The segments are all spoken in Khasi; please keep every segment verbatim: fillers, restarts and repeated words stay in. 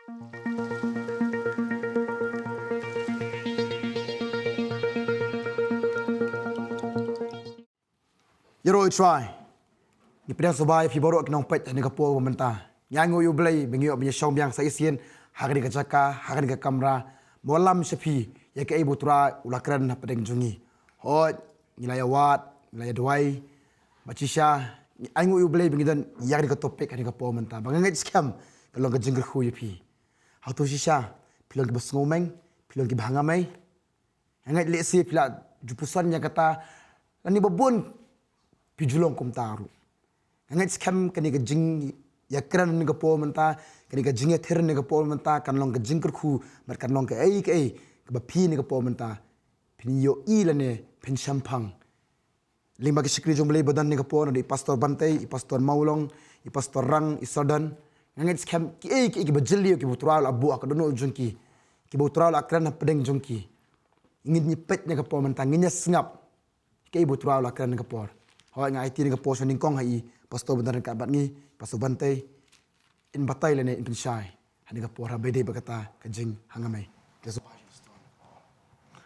Ïaroh ïa U Trai. Ngi pdiang sngewbha ïa phi baroh ki nongpeit ha kane ka por ba mynta. Ngi ainguh ïa U Blei ba ngi ïoh ban ïashong biang sa shisien ha kane ka jaka, ha kane ka kamra, ban wallam sha phi ïa kaei ba U Trai u la kren hapdeng jong ngi. Hooid, ngi la ïawad, ngi la ïaduwai bad shisha ngi ainguh ïa U Blei ba ngi don ïa kane ka topic ha kane ka por mynta ba nga ngeit skhem ka long ka jingkyrkhu ïa phi. Hato shisha phi long kiba sngewmeng, phi long kiba hangamei? Nga ngeit lehse phi la ju pyrshang ïa kata, lane ba bun phi ju long kumta ruh. Nga ngeit skhem kane ka jingïakren ha kane ka por mynta, kane ka jingïathir ha kane ka por mynta kan long ka jingkyrkhu bad kan long kaei kaei kaba phi ha kane ka por mynta phin ïohi lane phin shemphang. Lyngba ki shakri jong U Blei ba don ha kane ka por, naduh i Pastor Bantei, i Pastor Mawlong, i Pastor Rang, i Sordon, nga ngeit skhem kiei kiei kiba jylliew kiba U Trai u la buh ha ka dohnud jong ki, kiba U Trai u la kren hapdeng jong ki, ngin ïa peit ha kane ka por mynta, ngin ïa sngap kaei ba U Trai u la kren ha kane ka por. Hooid, nga aiti ha kane ka por sha nyngkong ha i Pastor ba don ryngkat bad ngi, Pastor Bantei, in batai lane in pynshai ha kane ka por, haba ïadei bad kata ka jinghangamei.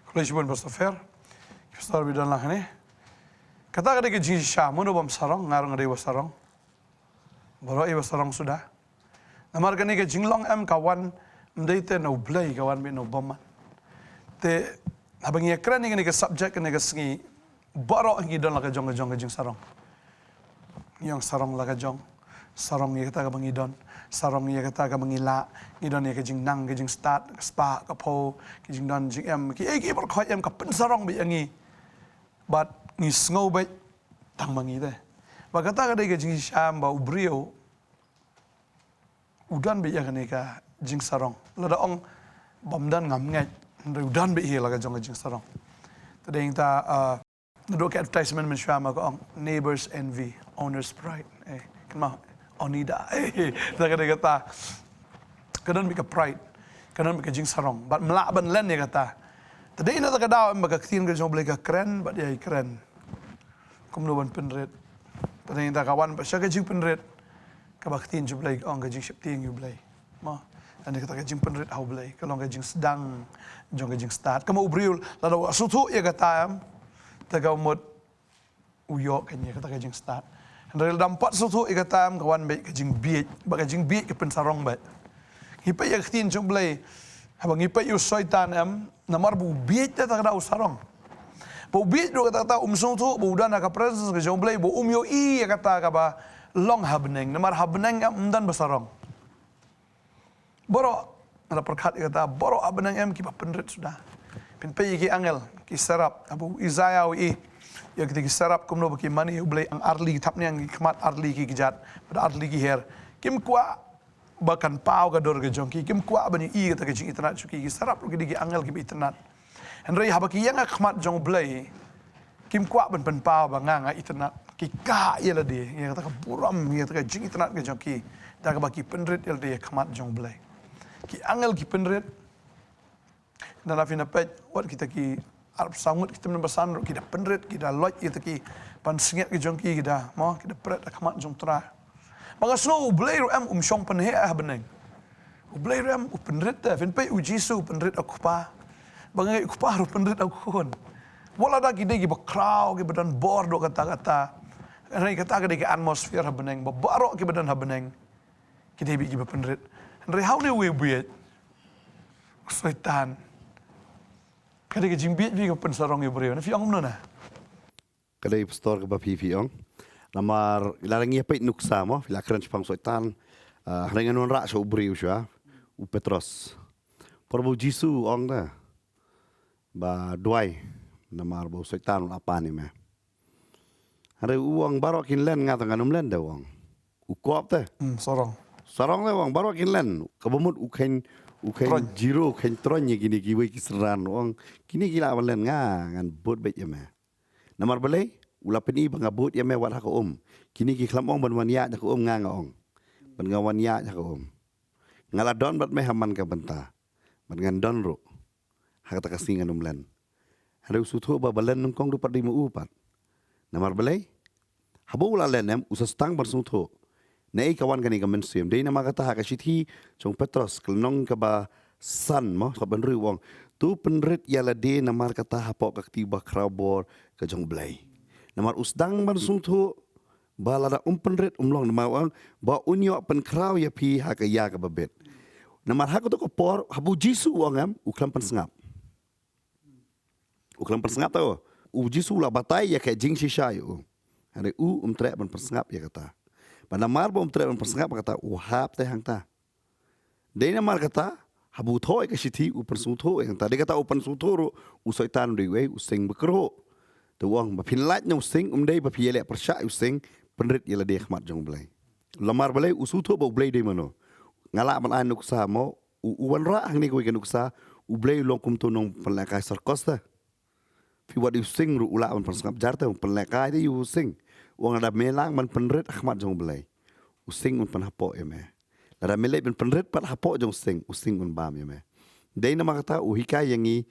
Khublei shibun Pastor Fer. Pastor ba don lang hangne. Kata ka dei ka jingshisha, mano bym sarong, nga ruh nga dei ba sarong. Baroh i ba sarong suda. Namar kane ka jinglong em ka wan, ym dei te na U Blei, ka wan beit na u bymman. Te haba ngi ïakren ïa kane ka subject, kane ka sngi, baroh ngi don la ka jong ka jong ka jingsarong. Ngi ong sarong la ka jong, sarong ïa kata kaba ngi don, sarong ïa kata kaba ngi lah, ngi don ïa ka jingnang, ka jingstad, ka spah, ka phew, ka jingdon, jingem, kiei kiei baroh khoit em, ka pynsarong beit ïa ngi. Bad ngi sngew beit tang ma ngi te. Bad kata ka dei ka jingshisha em ba u briew u don beit ïa kane ka jingsarong. Lada ong bym don ngam ngeit, hynrei u don beit hi la ka jong ka jingsarong. Te dei ta, ah, naduh ka advertisement mynshuwa ma ka ong, "Neighbors envy, owner's pride." Eh, kynmaw, Onida. Eh, ta ka dei kata. Ka don beit ka pride, ka don beit ka jingsarong. Bad ym lah ban len ïa kata. Te dei na kata ka daw em ba ka ktien ka jong U Blei ka kren bad ïai kren kumno ban pynrit. Te dei ta ka wan bad sha ka jingpynrit, kaba ka ktien jong U Blei ka ong ka jingsheptieng ïa U Blei. Mo, ani kata ka jingpynrit ha U Blei ka long ka jingsdang jong ka jingstad. Ka mut u briew lada u sngewthuh ïa kata em, te ka mut u ïoh kane ïa kata ka jingstad. Hynrei lada ym pat sngewthuh ïa kata em, ka wan beit ka jingbieit, bad ka jingbieit ka pynsarong beit. Ngi peit ïa ka ktien jong U Blei, haba ngi peit ïa u Soitan em, namar ba u bieit te ta ka daw u sarong. Ba u bieit ruh kata kata um sngewthuh ba u don ha ka presence ka jong U Blei, ba um ïohi ïa kata kaba long ha bneng. Namar ha bneng em ym don ba sarong. Baroh, nga la pyrkhat ïa kata, baroh ha bneng em kiba pynrit suda. Phin peit ïa ki angel, ki serap, haba u Isaiah u ïohi ïa kita ki serap kumno ba ki mane ïa U Blei, ang arli ki thapniang, ki khmat arli ki kjat, bad arli ki her. Kim kwah ba kan paw ka dur ka jong ki, kim kwah ban ïohi ïa kata ka jingitynnad jong ki, ki serap ruh ki dei ki angel kiba itynnad. Hynrei haba ki ïeng ha khmat jong U Blei, kim kwah ban pynpaw ba nga nga itynnad. Ki kah ïa lade ïa kata ka burom, ïa kata ka jingitynnad ka jong ki, da kaba ki pynrit ïa lade ha khmat jong U Blei. Ki angel ki pynrit. Lada phin peit, wat kita ki arphew saw ngut ki tymmen basan ruh ki da pynrit, ki da loit ïa kita ki pansngiat ki jong ki, ki da, mo, ki da pret ha khmat jong U Trai. Ba nga sngew U Blei ruh em um shong pynheh ha bneng. U Blei ruh em u pynrit te, phin peit u Jisu u pynrit ha u Kpa. Ba nga ngeit u Kpa ruh u pynrit ha u Khun. Wat lada ki dei kiba khraw, kiba don bor, dei kata kata. Hynrei kata ka dei ka atmosphere ha bneng, ba baroh kiba don ha bneng ki dei beit kiba pynrit. Hynrei ha une uwei u bieit, u Soitan, ka dei ka jingbieit beit kaba pynsarong ïa u briew. Na phi ong kumno na? Ka dei pastor kaba phi phi ong. Namar lada ngi ïa peit nuksa mo, phi la kren shaphang u Soitan. Ah, hynrei ngan wanrah sha u briew shuwa, u Petros. Por ba u Jisu u ong te ba duwai, namar ba u Soitan u la pan ïa me. Hynrei u ong baroh kin len, nga te ngan ym len de, u ong. U kop te. Hmm, sarong. Sarong te, u ong baroh kin len. Kaba mut u kheiñ, u kheiñ troiñ. Jiro, u kheiñ troiñ ïa kine kiwei ki synran, u ong kine ki lah ban len, nga ngan bud beit ïa me. Namar balei? U la pyni ba nga bud ïa me wat ha ka um. Kine ki khlem ong ban wan ïaid ha ka um, nga nga ong ban nga wan ïaid ha ka um. Nga la don bad me ha man ka bynta, bad ngan don ruh. Ha kata ka sngi ngan ym len. Hynrei u sngewthuh ba ba len nyngkong ruh pat dei ma u pat. Namar balei? Haba u la len em, u sa sdang ban sngewthuh Naei ka wan kane ka mynsiem? Dei namar kata ha ka shithi jong Petros ka lynnong kaba san mo, kaba hynriew u ong, to pynrit ïa lade namar kata hapoh ka kti ba khraw bor ka jong U Blei. Namar u sdang ban sngewthuh ba lada um pynrit um long, namar u ong ba un ïoh pynkhraw ïa phi ha ka ïa kaba bit. Namar ha kato ka por haba u Jisu u ong em, u khlem pynsngap. U khlem pynsngap ta u. U Jisu u la batai ïa ka jingshisha ïa u. Hynrei u um treh ban pynsngap ïa kata. Bad namar ba um treh ban pynsngap ïa kata, u hap te hangta. Dei namar kata, haba u thoh ïa ka shithi u pynsngewthuh ïa kata. Dei kata u pynsngewthuh ruh, u Soitan u dei uei, u sing bakyrhuh. Te u ong ba phin lait na u sing, um dei ba phi ïaleh pyrshah ïa u sing, pynrit ïa lade ha khmat jong U Blei. Namar balei? U sngewthuh ba U Blei dei mano. Nga lah ban ai nuksa mo, u, u wanrah hangne kawei ka nuksa, U Blei u long kumto u nongpynlehkai circus te. Phi wad ïa u sing ruh u lah ban pynsngap jar te, u pynlehkai te ïa u sing. U ong lada me lah ban pynrit ha khmat jong U Blei, u sing un pynhapoh ïa me. Lada me leit ban pynrit pat hapoh jong u sing, u sing un bam ïa me. Dei namar kata u hikai ïa ngi,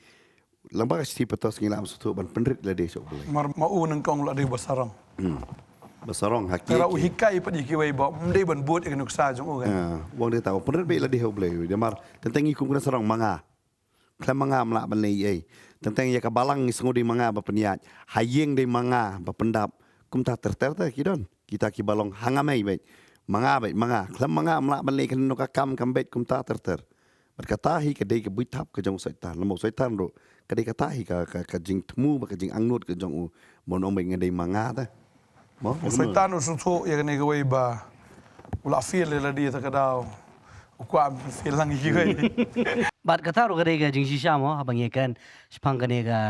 lyngba ka shithi Petros ngi lah ban sngewthuh ban pynrit ïa lade sha U Blei. Namar ma u nyngkong u la dei ba sarong. Hmm. Ba sarong ha ki. Te ruh u hikai pat ïa kiwei ba ym dei ban bud ïa ka nuksa jong u kan. Ah, u ong dei ta u pynrit beit ïa lade ha U Blei. Namar teng teng ngi kum ki nongshong sarong ma nga. Khlem ma nga ym lah ban leh ei ei. Teng teng ïa ka balang ngi sngew dei ma nga ba pynïaid. Ha ïing dei ma nga ba pyndap. Kumta ter ter te ki don. Kita kiba long hanga mei beit. Ma nga beit, ma nga. Khlem ma nga ym lah ban leh kano kano ka kam kam beit, kumta ter ter. Bad kata hi ka dei ka buit thap ka jong u Soitan. Namar u Soitan ruh ka dei kata hi ka, ka, ka jingthmu bad ka jingangnud ka jong u. Ban ong beit nga dei ma nga te. Mo? U Soitan u sngewthuh ïa kane kawei ba u la fail ïa lade, te ka daw u kwah fail lang ïa kiwei. Bad kata ruh ka dei ka jingshisha mo, haba ngi kren shaphang kane ka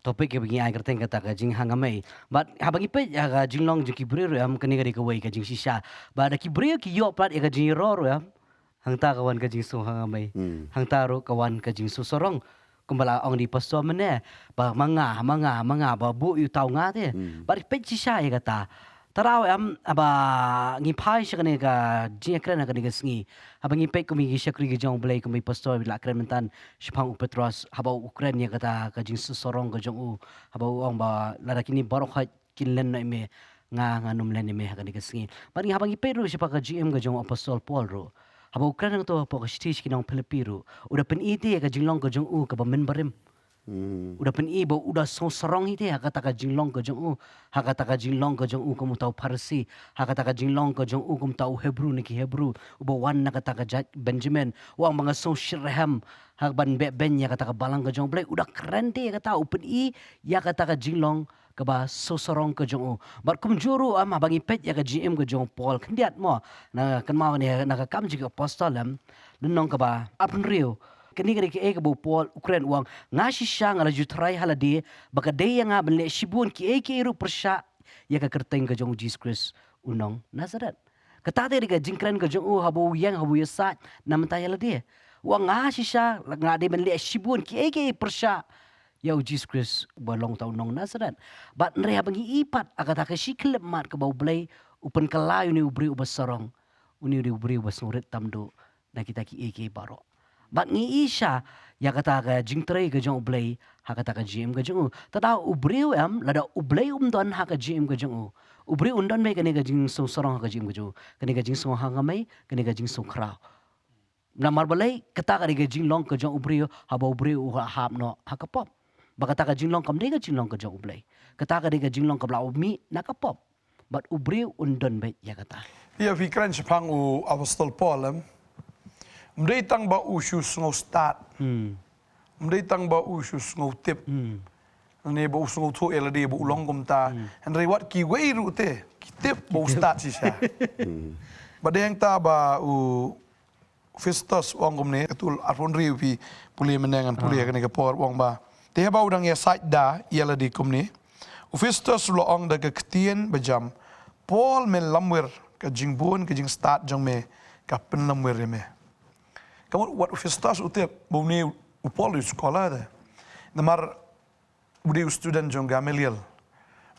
topic kaba ngi ai kyrteng kata ka jinghanga mei. Bad haba ngi peit ïa ka jinglong jong ki briew ruh em, kane ka dei kawei ka jingshisha. Bad da ki briew ki ïoh pat ïa ka jingïaroh ruh em, hangta ka wan ka jingsngew hanga mei. Hmm. Hangta ruh ka wan ka jingsngew sarong. Kumba la ong da i pastor mynne, ba ma nga, ma nga, ma nga, ba buh ïa uta u nga te. Hmm. Bad peit shisha ïa kata. Te ruh em, haba ngi phai sha kane ka jingïakren ha kane ka sngi, haba ngi peit kum ki shakri ki jong U Blei, kum i pastor ba la kren mynta shaphang u Petros, haba u kren ïa kata ka jingsngew sarong ka jong u, haba u ong ba lada kine baroh khoit kin len noh ïa me, nga, ngan ym len ïa me ha kane ka sngi. Bad ngi, haba ngi peit ruh shaphang ka jingim ka jong u apostol Paul ruh, haba u kren hangto hapoh ka shithi sha ki nong Philippi ruh, u da pyni te ïa ka jinglong ka jong u kaba mynbarim. Hmm. U da pyni ba u da sngew sarong hi te ha kata ka jinglong ka jong u, ha kata ka jinglong ka jong u kum uta u Pharisi, ha kata ka jinglong ka jong u kum uta u Hebru na ki Hebru, uba wan na kata ka jait Benjamin, u ong ba nga sngew shitrhem ha ban beh beiñ ïa kata ka balang ka jong U Blei. U da kren te ïa kata, u pyni ïa kata ka jinglong kaba sngew sarong ka jong u. Bad kumjuh ruh em, haba ngi peit ïa ka jingim ka jong u Paul khyndiat mo, na, kynmaw ne na Ka Kam Jong ki Apostol em, lynnong kaba arphew hynriew. Kane ka dei kaei kaba u Paul u kren, u ong, nga shisha nga la ju tharai ha lade ba ka dei ïa nga ban leh shibun kiei kiei ruh pyrshah ïa ka kyrteng ka jong u Jisu Khrist u nong Nasareth. Kata te dei ka jingkren ka jong u haba u ïeng, haba u ïasaid na bynta ïa lade. U ong nga shisha nga la dei ban leh shibun kiei kiei pyrshah ïa u Jisu Khrist uba long uta u nong Nasareth. Bad hynrei haba ngi i pat ha kata ka shi khyllipmat kaba U Blei u pynkylla ïa une u briew uba sarong, une u dei u briew uba sngewrit tam duh na kita kiei kiei baroh. Bad ngi i sha ïa kata ka jingtrei ka jong U Blei ha kata ka jingim ka jong u. Te da u briew em, lada U Blei um don ha ka jingim ka jong u, u briew un don beit kane ka jingsngew sarong ha ka jingim ka jong u, kane ka jingsngew hanga mei, kane ka jingsngew khraw. Namar balei? Kata ka dei ka jinglong ka jong u briew haba u briew u hap noh ha ka pop. Ba kata ka jinglong kam dei ka jinglong ka jong U Blei. Kata ka dei ka jinglong kaba la mih na ka pop. Bad u briew un don beit ïa kata. Ïa, phi kren shaphang u apostol Paul em, ym dei tang ba u shu sngew stad. Hmm. Ym dei tang ba u shu sngew tip. Hmm. Ne ba u sngewthuh ïa lade ba u long kumta. Hmm. Hynrei wat kiwei ruh te ki tip ba u stad shisha. Hmm. Ba dei hangta ba u Festus u ong kumne, ka tul arphew hynriew, phi pule mynne, ngan pule ha kane ka por, u ong ba, te haba u dang ïasaid da ïa lade kumne, u Festus u la ong da ka ktien bajam, Paul, me lamwir, ka jingbun ka jingstad jong me ka pynlamwir ïa me. Ka mut wat u Festus u tip ba une u Paul u dei u scholar te. Namar u dei u student jong Gamaliel.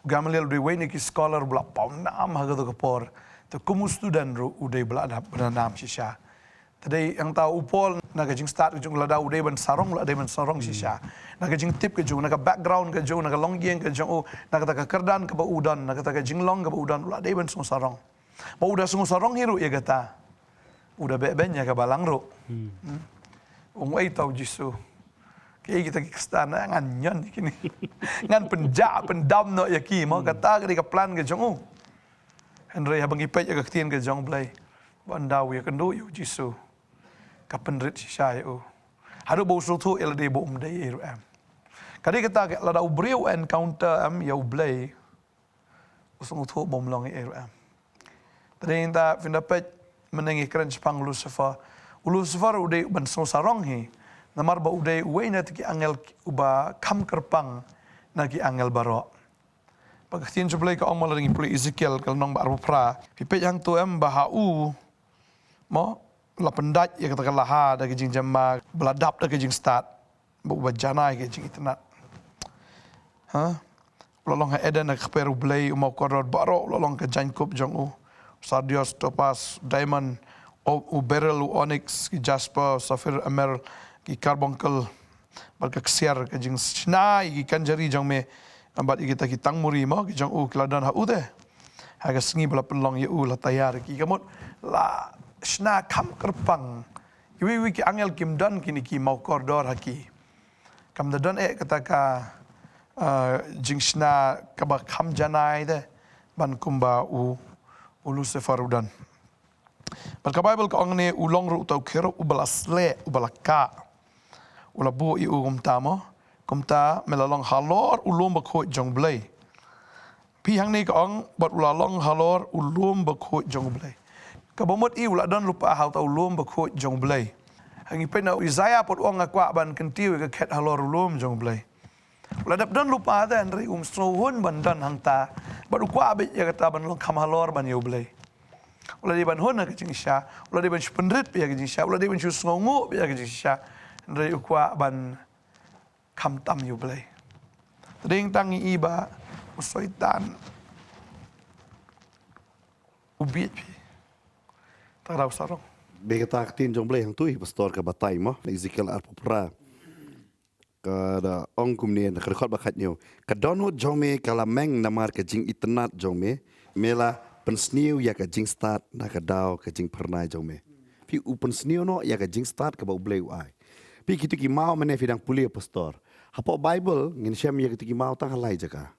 U Gamaliel u dei uwei na ki scholar ba la pawnam ha kato ka por. Te kum u student ruh u dei ba la dap ba la nam shisha. Te dei hangta u Paul na ka jingstad ka jong u, lada u dei ban sarong, u la dei ban sarong shisha. Na ka jingtip ka jong u, na ka background ka jong u, na ka longïing ka jong u, na kata ka kyrdan kaba u don, na kata ka jinglong kaba u don, u la dei ban song sarong. Ba u da sngew sarong hi ruh ïa kata. U da beh beiñ ïa ka balang ruh. Hmm. Ong ei tau Jisu. Ki kita ki Khristan ngan ñion kine. Ngan pynjah pyndam noh ïa ki mo, kata ka dei ka plan ka jong u. Hynrei haba ngi peit ïa ka ktien ka jong Blei, ba ynda u ïakynduh ïa u Jisu, ka pynrit shisha ïa u. Haduh ba u sngewthuh ïa lade ba um dei ei ruh em. Ka dei kata ka, lada u briew encounter em ïa u Blei, u sngewthuh ba um long ei ruh em. Te dei ngi da, phin da peit mynne ngi kren shaphang Lucifer. U Lucifer u dei uban sngewsarong hi. Namar ba u dei uwei na ki angel uba kham kyrpang na ki angel baroh. Ba ka ktien jong U Blei ka ong mo, lada ngi pule Ezekiel ka lynnong ba arphew phra. Phi peit hangto em ba ha u, mo, la pyndait ïa kata ka laha da ka jingjemma, ba la dap da ka jingstad, ba uba janai ka jingitynnad. Ha? U la long ha Eden ha ka kper U Blei, u maw kordor baroh u la long ka jaiñkup jong u. Sardius, topaz, diamond, o-, u beryl, u onyx, ki jasper, sapphire, emerald, ki carbuncle, bad ka ksiar, ka jingshna ïa ki kynjari jong me, bad ïa kita ki tangmuri mo, ki jong u ki la don ha u te. Ha ka sngi ba la pynlong ïa u la tayar ki, ka mut la shna kham kyrpang. Iwei iwei ki angel kim don kine ki maw kordor ha ki. Kam da don eh kata ka, eh, jingshna kaba kham janai te ban kumba u, u Lucifer u don. Bad ka Baibl ka ong ne u long ruh uta u kherub uba la sleh, uba la kah. U la buh ïa u kumta mo. Kumta me la long halor u lum bakhuid jong U Blei. Phi hangne ka ong, bad u la long halor u lum bakhuid jong U Blei. Kaba mut i u la don lypa ha uta u lum bakhuid jong U Blei. Ha ngi peit na u Isaiah pat u ong nga kwah ban kyntiew ïa ka khet halor u lum jong U Blei. U la dep don lypa te hynrei um sngew hun ban don hangta. Bad u kwah beit ïa kata ban long kham halor ban ïa U Blei. U la dei ban hun ha ka jingshisha, u la dei ban shu pynrit beit ïa ka jingshisha, u la dei ban shu sngewnguh beit ïa ka jingshisha. Hynrei u kwah ban kham tam ïa U Blei. Te dei tang i ba u Soitan u bieit phi. Te da u sarong. Bad kata ka ktien jong U Blei hangto i pastor ka batai mo, na Ezekiel arphew phra. Ka da ong kumne na ka dkhot ba khathynñiew. Ka dohnud jong me ka la meng namar ka jingitynnad jong me. Me la pynsniew ïa ka jingstad na ka daw ka jingphyrnai jong me. Phi u pynsniew noh ïa ka jingstad kaba U Blei u ai. Phi kito ki maw mynne phi dang pule pastor. Hapoh Baibl ngin shem ïa kito ki maw tang ha lai jaka.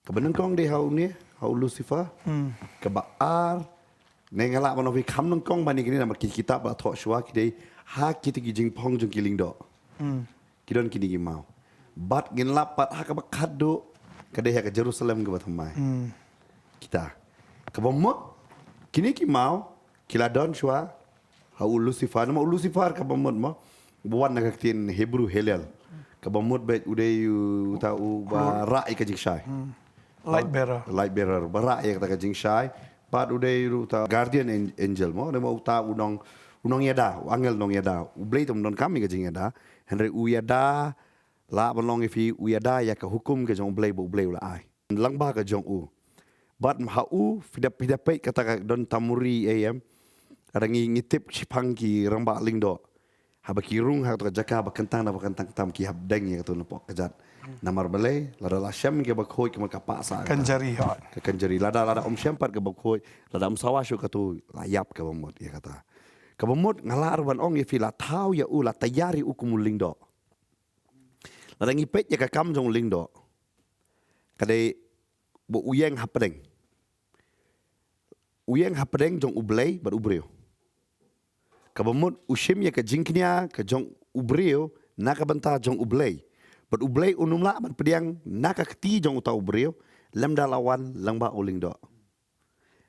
Kaba nyngkong dei ha une, ha u Lucifer. Hmm. Kaba ar, ne nga lah ban ong phi kham nyngkong ban ïa kine namar ki kitab ba la thoh shuwa ki dei ha kito ki jingphong jong ki lyngdoh. Hmm. Ki don kine ki maw. Bad ngin lap pat ha kaba khatduh, ka dei ha ka Jerusalem kaba thymmai. Hmm. Kita. Kaba mut, kine ki maw, ki la don shuwa ha u Lucifer, namar u Lucifer kaba mut mo, ba wan na ka ktien Hebrew Hillel. Kaba mut beit u dei uta uba rah ïa ka jingshai. Hmm. Light bearer. Light bearer, ba rah ïa kata ka jingshai. Bad u dei uta guardian an-, angel mo, namar uta u nong, u nongïada, u angel nongïada. U Blei te um donkam ïa ka jingïada. Hynrei u ïada, lah ban long ïa phi, u ïada ïa ka hukum ka jong U Blei ba U Blei u la ai. Lyngba ka jong u. Bad ha u, phi da, phi da peit kata ka don tangmuri ei em. Lada ngi, ngi tip shaphang ki rangbah lyngdoh. Haba ki rung ha kato ka jaka ba kyntang na ba kyntang tam ki hap deng ïa kato na pok kjat. Hmm. Namar balei, lada la shem kaba khuid ka mut ka pah sah. Kynjari hoi. Ka kynjari. Lada, lada um shem pat kaba khuid, lada um sawa shuh kato la ïap kaba mut ïa kata. Kaba mut nga lah ruh ban ong ïa phi la thaw ïa u la tayar ïa u kum u lyngdoh. Lada ngi peit ïa ka kam jong u lyngdoh. Ka dei ba u ïeng hapdeng. U ïeng hapdeng jong U Blei bad u briew. Kaba mut u shim ïa ka jingkñia ka jong u briew na ka bynta jong U Blei. Bad U Blei un ym lah ban pdiang na ka kti jong uta u briew, lymda la wan lyngba u lyngdoh.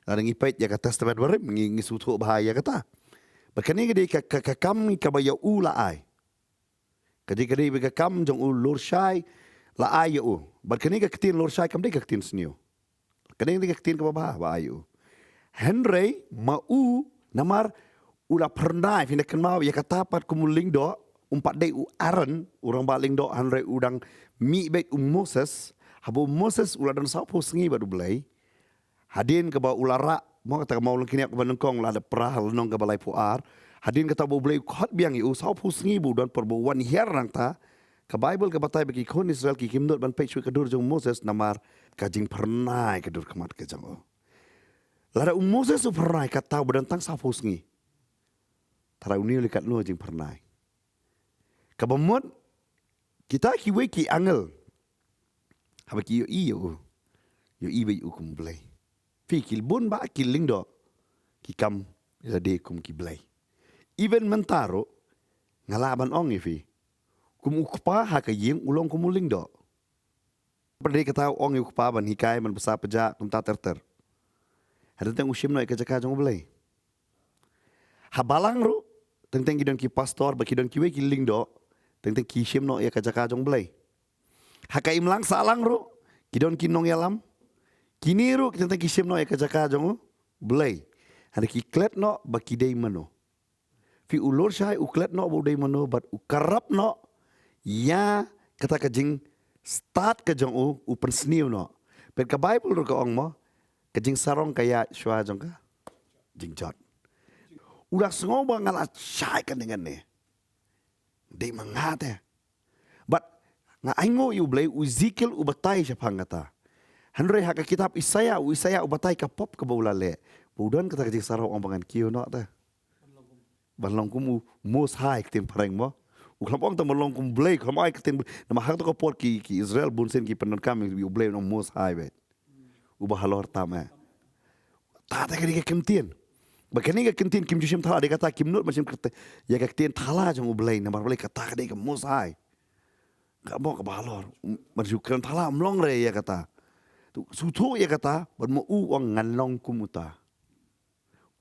Lada ngi peit ïa ka Testament Barim, ngi, ngi sngewthuh bha ïa kata. Bad kane ka dei ka, ka, ka kam kaba ïa u la ai. Ka dei, ka dei ka kam jong u lurshai la ai ïa u. Bad kane ka ktien lurshai kam dei ka ktien sniew. Kane ka dei ka ktien kaba bha ba ai ïa u. Hynrei ma u namar u la phyrnai, phin da kynmaw ïa kata pat kum u lyngdoh, um pat dei u Aaron, u rangbah lyngdoh, hynrei u dang mih beit u Moses, haba u Moses u la don sawphew sngi bad U Blei, hadien kaba u la rah, mo kata ka maw lyngkniap kaba nyngkong la dep phra ha lynnong kaba laiphew ar. Hadien kata ba U Blei u khot biang ïa u sawphew sngi ba u don por ba u wan hiar nangta. Ka Baibl ka batai ba ki khun Israel ki kim nud ban peit shuh ka dur jong u Moses namar ka jingphyrnai ka dur khmat ka jong u. Lada u Moses u phyrnai katto ba don tang saphew sngi, tharai une u leh katno jingphyrnai. Kaba mut, kita kiwei ki angel, haba ki ïohi ïa u, ïohi beit ïa u kum u Blei. Phi, ki bun bah ki lyngdoh ki kam lade kum ki blei. Even mynta ruh, nga lah ban ong ïa phi, kum u kpa ha ka ïing u long kum u lyngdoh. Pyrdi kata u ong ïa u kpa ban hikai, ban bsa pyrshah, kumta ter ter. Hynrei teng u shim noh ïa ka jaka jong u Blei. Ha balang ruh, teng teng ki don ki pastor, bad ki don kiwei ki lyngdoh, teng teng ki shim noh ïa ka jaka jong u Blei. Ha ka imlang sahlang ruh, ki don ki nongïalam, kine ruh teng teng ki shim noh ïa ka jaka jong u Blei. Hynrei ki klet noh ba ki dei mano. Phi, u lorshai u klet noh ba u dei mano, bad u corrupt noh ïa kata ka jingstad ka jong u, u pynsniew noh. Peit ka Baibl ruh ka ong mo, ka jingsarong ka ïaid shuwa jong ka jingjot. U da sngew ba nga la shai kane kane, dei ma nga te. Bad nga ainguh ïa u Blei, u Ezekiel u batai shaphang kata. Hynrei ha ka kitab Isaïah, u Isaïah u batai ka pop kaba u la leh, ba u don kata ka jingsarong, ong ba ngan kiew noh te, ban long kum u Most High, ka ktien phareng mo. U khlem ong tang ban long kum u Blei, khlem ai ka ktien Blei. Namar ha kato ka por ki, ki Israel bun sien ki pyndonkam ïa u Blei u nong Most High beit, uba halor tam eh. Ta, ta ka dei ka ktien. Ba kane ka ktien kim ju shim thala, dei kata kim nud ban shim kata, ïa ka ktien thala jong u Blei, namar balei, kata ka dei ka Most High. Ka mo kaba halor, ban ju kren thala, ym long re ïa kata. To sngewthuh ïa kata, bad mo u ong ngan long kum uta.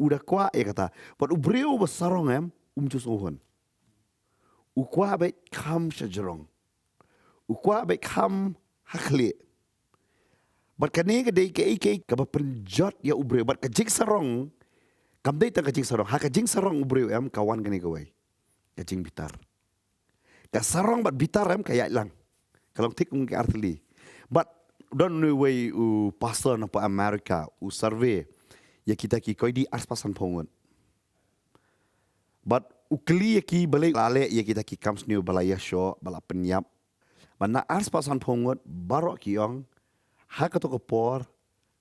U da kwah ïa kata. Bad u briew ba sarong em, um ju sngewhun. U kwah beit kham shajrong. U kwah beit kham ha khlieh. Bad kane ka dei kaei kaei kaba pynjot ïa u briew. Bad ka jingsarong, kam dei tang ka jingsarong. Ha ka jingsarong u briew em, ka wan kane kawei, ka jingbitar. Ka sarong bad bitar em, ka ïaid lang. Ka long thik kum ki artylli. Bad don uwei u pastor na pa America, u survey ïa kita ki koidi arspah sanphew ngut. Bad u kylli ïa ki balei la leh ïa kita ki kam sniew ba la ïashoh, ba la pynïap. Bad na arspah sanphew ngut baroh ki ong, ha kato ka por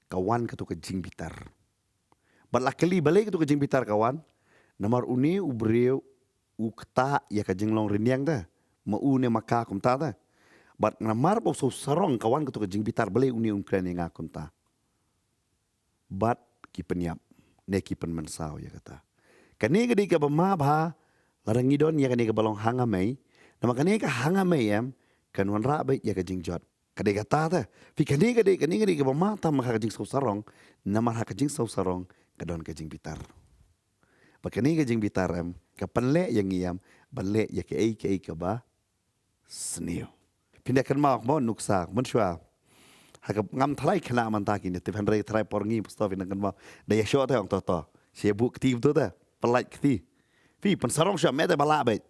ka wan kato ka jingbitar. Bad la kylli balei kato ka jingbitar ka wan, namar une u briew u ktah ïa ka jinglong rynïeng te, ma u ne ma ka kumta te. Bad namar ba u sngewsarong ka wan kato ka jingbitar, balei une un kren ïa nga kumta. Bad ki pynïap, ne ki pynmynsaw ïa kata. Kane ka dei kaba ma bha, lada ngi don ïa kane kaba long hangamei, namar kane ka hangamei em, kan wanrah beit ïa ka jingjot. Ka dei kata te. Phi, kane ka dei, kane ka dei kaba ma tam ha ka jingsngewsarong, namar ha ka jingsngewsarong ka don ka jingbitar. Bad kane ka jingbitar em, ka pynleh ïa ngi em, ban leh ïa kaei kaei kaba sniew. Phin da kynmaw mo nuksa mynshuwa. Ha ka, ngam tharai khynnah mynta kine, te hynrei tharai por ngi pastor, phin da kynmaw. Da ïashoh te ong to to, shu buh kti to te, pyllait kti. Phi, pynsarong shuwa, me te ba lah beit.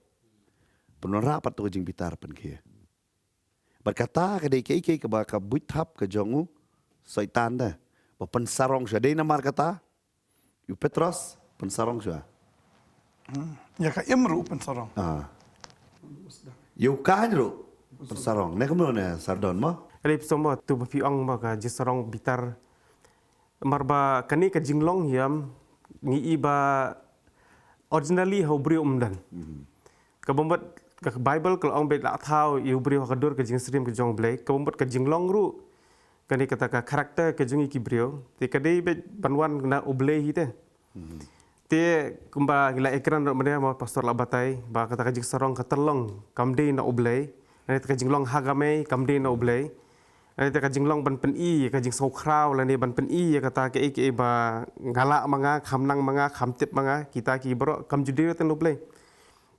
Pynwanrah pat to ka jingbitar pynkhie. Bad kata ka dei kaei kaei kaba ka buit thap ka jong u Soitan te, ba pynsarong shuwa. Dei namar kata u Petros pynsarong shuwa. Hmm. Ïa ka im ruh pynsarong. Ah. Ïa u kaiñ ruh pynsarong. Ne kumno ne Sardon mo? Ka dei phi sngewbha, to ba phi ong ba ka jingsarong bitar. Namar ba kane ka jinglong hi em, ngi i ba originally ha u briew um don. Mhm. Kaba mut ka Baibl ka la ong beit la thaw ïa u briew ha ka dur ka jingsyriem ka jong u Blei. Kaba mut ka jinglong ruh, kane kata ka character ka jong ngi ki briew, te ka dei beit ban wan na u Blei hi te. Mhm. Te kumba ngi la ïakren ruh mynne mo, pastor la batai ba kata ka jingsarong ka tyllong kam dei na u Blei. Kane kata ka jinglong hangamei kam dei na u Blei. Lane te ka jinglong ban pyni ïa ka jingsngewkhraw, lane ban pyni ïa kata kaei kaei ba nga lah ma nga, kham nang ma nga, kham tip ma nga, kita ki baroh kam ju dei ruh na u Blei.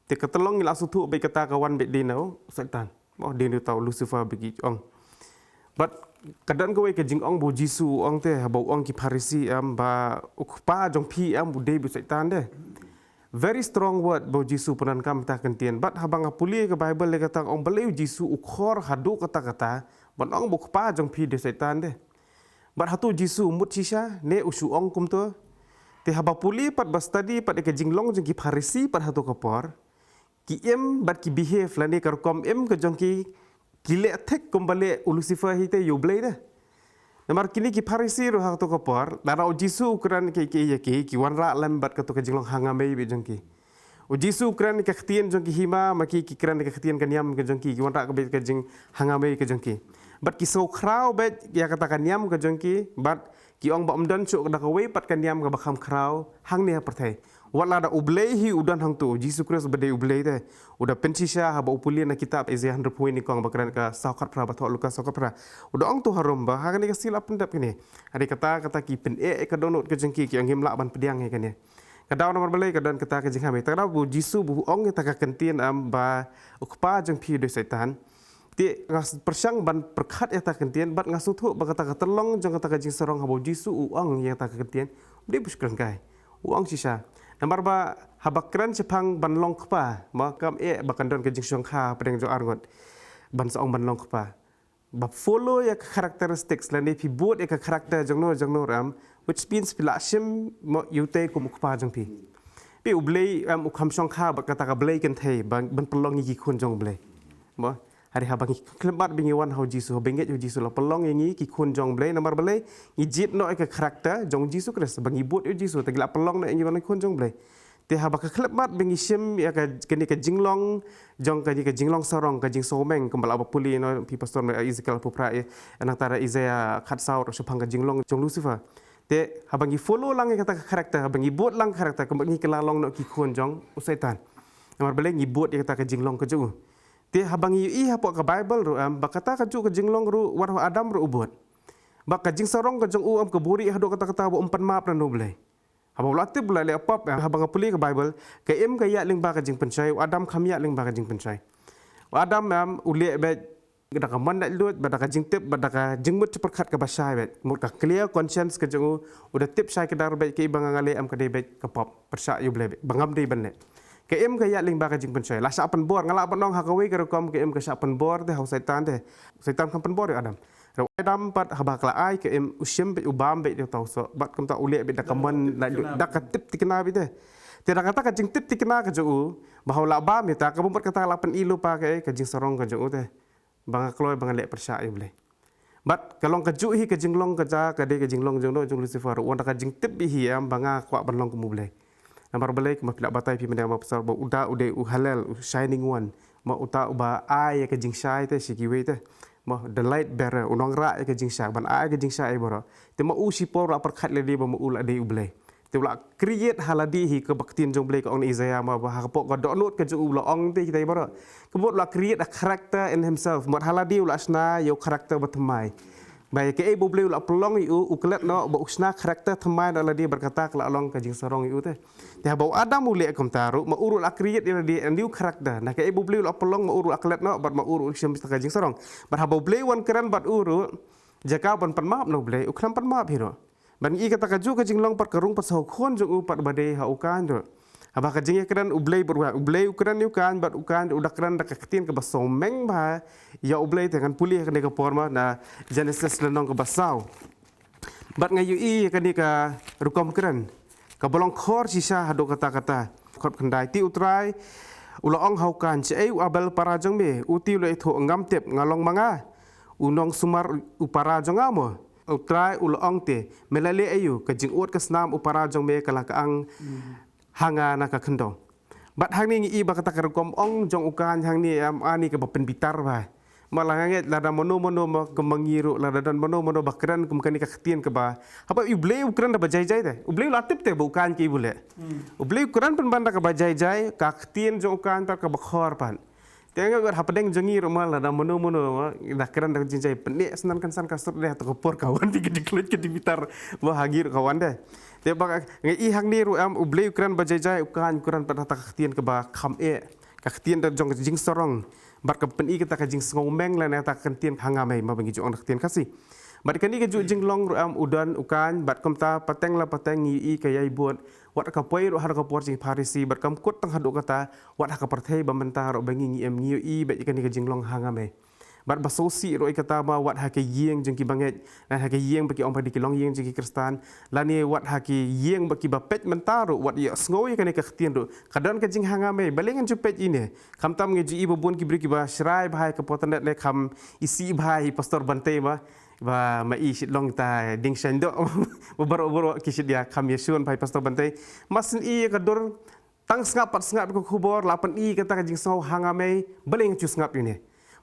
Te ka tyllong ngi la sngewthuh beit kata ka wan beit dei na u Soitan. Mo, dei na uta u Lucifer ba ki ong. Bad ka don kawei ka jingong ba u Jisu u ong te, haba u ong ki Pharisi em ba u kpa jong phi em u dei beit u Soitan te. Very strong word ba u Jisu u pyndonkam mynta ka ktien. Bad haba nga pule ka Baibl ïa kata, ong balei u Jisu u khor haduh katta katta ban ong ba u kpa jong phi u dei Soitan te. Bad hato u Jisu u mut shisha ne u shu ong kumto? Te haba pule pat ba study pat ïa ka jinglong jong ki Pharisi pat hato ka por, ki im bad ki behave lane ka rukom im ka jong ki, ki leh thik kumba leh u Lucifer hi te ïa u Blei te. Namar kine ki Pharisi ruh ha kato ka por, lada u Jisu u kren kiei kiei ïa ki, ki wanrah lem bad kato ka jinglong hanga mei beit jong ki. U Jisu u kren ka ktien jong ki hima, ma ki ki kren ka ktien ka niam ka jong ki, ki wanrah ka beit ka jinghanga mei ka jong ki. Bad ki sngewkhraw beit ïa kata ka niam ka jong ki, bad ki ong ba ym don shuh da kawei pat ka niam kaba kham khraw hangne ha pyrthei. Wat lada U Blei hi u don hangto, u Jisu Khrist ba dei U Blei te, u da pynshisha haba u pule na kitab Isaiah hynriewphew wei, nyngkong ba kren ka saw khatphra, ba thoh Lukas saw khatphra. U da ong to harum ba ha kane ka sngi la pyndep kane. Hynrei kata, kata ki pyneh ka dohnud ka jong ki, ki ong ngim lah ban pdiang ïa kane. Ka daw namar balei? Ka don kata ka jinghanga mei. Te ka daw ba u Jisu ba u ong ïa kata ka ktien em ba u kpa jong phi u dei u Soitan. Te nga s-, pyrshang ban pyrkhat ïa kata ka ktien, bad nga sngewthuh ba kata ka tyllong jong kata ka jingsarong haba u Jisu u ong ïa kata ka ktien, u dei ba shu kren kai. U ong shisha. Namar ba haba kren shaphang ban long kpa, ma kam eh ba kan don ka jingshongkha hapdeng jong arngut ban sa ong ban long kpa. Ba follow ïa ka characteristics, lane phi bud ïa ka character jong no jong no ruh em, which means phi lah shim mo ïa u tei kum u kpa jong phi. Phi, U Blei em u kham shongkha bad kata ka blei kynthei, ban, ban pynlong ïa ki khun jong U Blei. Mo, hynrei haba ngi khlem bad ba ngi wan ha u Jisu, haba ngi ngeit ïa u Jisu, la pynlong ïa ngi ki khun jong U Blei, namar balei? Ngi jied noh ïa ka character jong u Jisu Khrist, ba ngi bud ïa u Jisu, te ngi lah pynlong noh ïa ngi ban long khun jong U Blei. Te haba ka khlem bad ba ngi shim ïa ka, kane ka jinglong jong kane ka jinglong sarong, ka jingsngewmeng, kumba la ba pule noh phi pastor, ma Ezekiel phew phra, eh, nangta Isaiah khatsaw ruh shaphang ka jinglong jong Lucifer. Te haba ngi follow lang ïa kata ka character, haba ngi bud lang character, kumba ngi kylla long noh ki khun jong u Soitan. Namar balei? Ngi bud ïa kata ka jinglong ka jong u. Te haba ngi ïohi hapoh ka Bible ruh em, ba kata kajuh ka jinglong ruh wat ha u Adam ruh u bud. Ba ka jingsarong ka jong u em ka buhrieh haduh katta katta ba um pan map na u Blei. Haba u la tip ba u la leh pop em, haba nga pule ka Bible, ka im ka ïaid lyngba ka jingpynshoi, u Adam kham ïaid lyngba ka jingpynshoi. U Adam em u leh beit da ka mon laitluid, bad da ka jingtip, bad da ka jingmut shapyrkhat kaba shai beit. Mut ka clear conscience ka jong u, u da tip shai kdar beit kaei ba nga nga leh em ka dei beit ka pop, pyrshah ïa u Blei beit, ba ngam dei ban leh. Ka im ka ïaid lyngba ka jingpynshoi. La shah pynbor, nga lah ban ong ha kawei ka rukom ka im ka shah pynbor te ha u Soitan te. U Soitan kham pynbor ïa u Adam. Hynrei u Adam pat haba ka la ai ka im, u shim beit, u bam beit ïa uta u soh. Bad kumta u leh beit da ka mon laitluid, da ka tip thikna beit te. Te da kata ka jingtip thikna ka jong u, ba haba u la bam ïa kata, kaba mut kata ka la pyni lypa kaei, ka jingsarong ka jong u te. Ba nga kloi, ba nga leh pyrshah ïa u Blei. Bad ka long kajuh hi ka jinglong ka jong, ka dei ka jinglong jong no, jong Lucifer. Wan da ka jingtip beit hi em ba nga kwah ban long kum u Blei. Namar balei? Kumba phi la batai phi mynne ma pastor, ba u da u dei u halal, u shining one. Ma uta uba ai ïa ka jingshai te sha kiwei te. Ma the light bearer, u nongrah ïa ka jingshai, ban ai ïa ka jingshai ïa baroh. Te ma u shipor u la pyrkhat lade ba ma u la dei u Blei. Te u la create ha lade hi, kaba ka ktien jong u Blei ka ong na Isaiah, ma ba ha ka pok ka dohnud ka jong u la ong te kita baroh. Ka mut u la create a character in himself. Mut ha lade u la shna ïa u character ba thymmai. Ba ïa kaei ba u Blei u la pynlong ïa u, u klet noh, ba u shna character thymmai noh lade, bad kata ka la long ka jingsarong ïa u te. Te haba u Adam u leh kumta ruh, ma u ruh u la create ïa lade a new character. Na kaei ba u Blei u la pynlong, ma u ruh u la klet noh, bad ma u ruh u shim beit ka jingsarong. Bad haba u Blei u wan kren bad u ruh, jaka ban pan map na u Blei, u khlem pan map hi ruh. Ban ngi kata kajuh ka jinglong pat ka rung pat sha u khun jong u pat ba dei ha u Kain ruh. Haba ka jingïakren u Blei bad u Kain, u Blei u kren ïa u Kain, bad u Kain u da kren da ka ktien kaba sngewmeng bha ïa u Blei te. Ngan pule ha kane ka por ma na Genesis lynnong kaba saw. Bad nga ïohi ïa kane ka rukom kren kaba long khor shisha haduh katta katta. Khat khyndai, te u Trai u la ong ha u Kain, shaei u Abel para jong me? U te u la ïathuh, ngam tip, nga long ma nga u nongsumar u para jong nga mo. U Trai u la ong te, me la leh aïu? Ka jingud ka snam u para jong me ka la kyang ha nga na ka khyndew. Bad hangne ngi i ba kata ka rukom ong jong u Kain hangne em, ani kaba pynbitar bha. Ma la nga ngeit lada mano mano ma ka ma ngi ruh, lada don mano mano ba kren kum kane ka ktien kaba, haba u Blei u kren da ba jai jai te. U Blei u la tip te ba u Kain kaei ba u leh. U Blei u kren pynban da kaba jai jai, ka ktien jong u Kain pat kaba khor pat. Te nga ngeit hapdeng jong ngi ruh ma lada mano mano ma da kren da ka jingjai, pyneh snan kan san ka sut de, ha to ka por ka wan te ka jingkhluit ka jingbitar, ma ha ngi ruh ka wan de. Te ba nga i hangne ruh em, u Blei u kren ba jai jai, u Kain u kren pat da ka ktien kaba kham eh. Ka ktien da jong ka jingsarong. Bad ka pyni kata ka jingsngewmeng lane kata ka ktien hanga mei, ma ba ngi ju ong da ka ktien Khasi. Bad kane kajuh jinglong ruh em u don u Kain, bad kumta pateng la pateng ngi i ka ïai bud. Wat ka poi ruh ha ka por jong ki Pharisi, bad kam kut tang haduh katta, wat ha ka pyrthei ba mynta ruh ba ngi ngi em, ngi ïohi bad kane ka jinglong hanga mei. Bad ba sngewsih ruh ïa kata ma wat ha ka ïing jong ki bangeit, lane ha ka ïing ba ki ong ba dei ki longïing jong ki Khristan, lane wat ha ki ïing ba kiba peit mynta ruh, wat ïohsngew ïa kane ka ktien ruh ka don ka jinghanga mei. Balei ngan ju peit ine? Khamtam ngi ju i ba bun ki briew kiba shrai bha ïa ka por internet ne kham isih bha hi pastor Bantei ma. Ba ma i shit long ta ding shan do. Ba baroh baroh ki shit ïa kham ïa shun bha i Pastor Bantei. Mas i ka dur tang sngap pat sngap ka khubor la pyn i kata ka jingsngew hanga mei, baleng chu sngap ïa ne.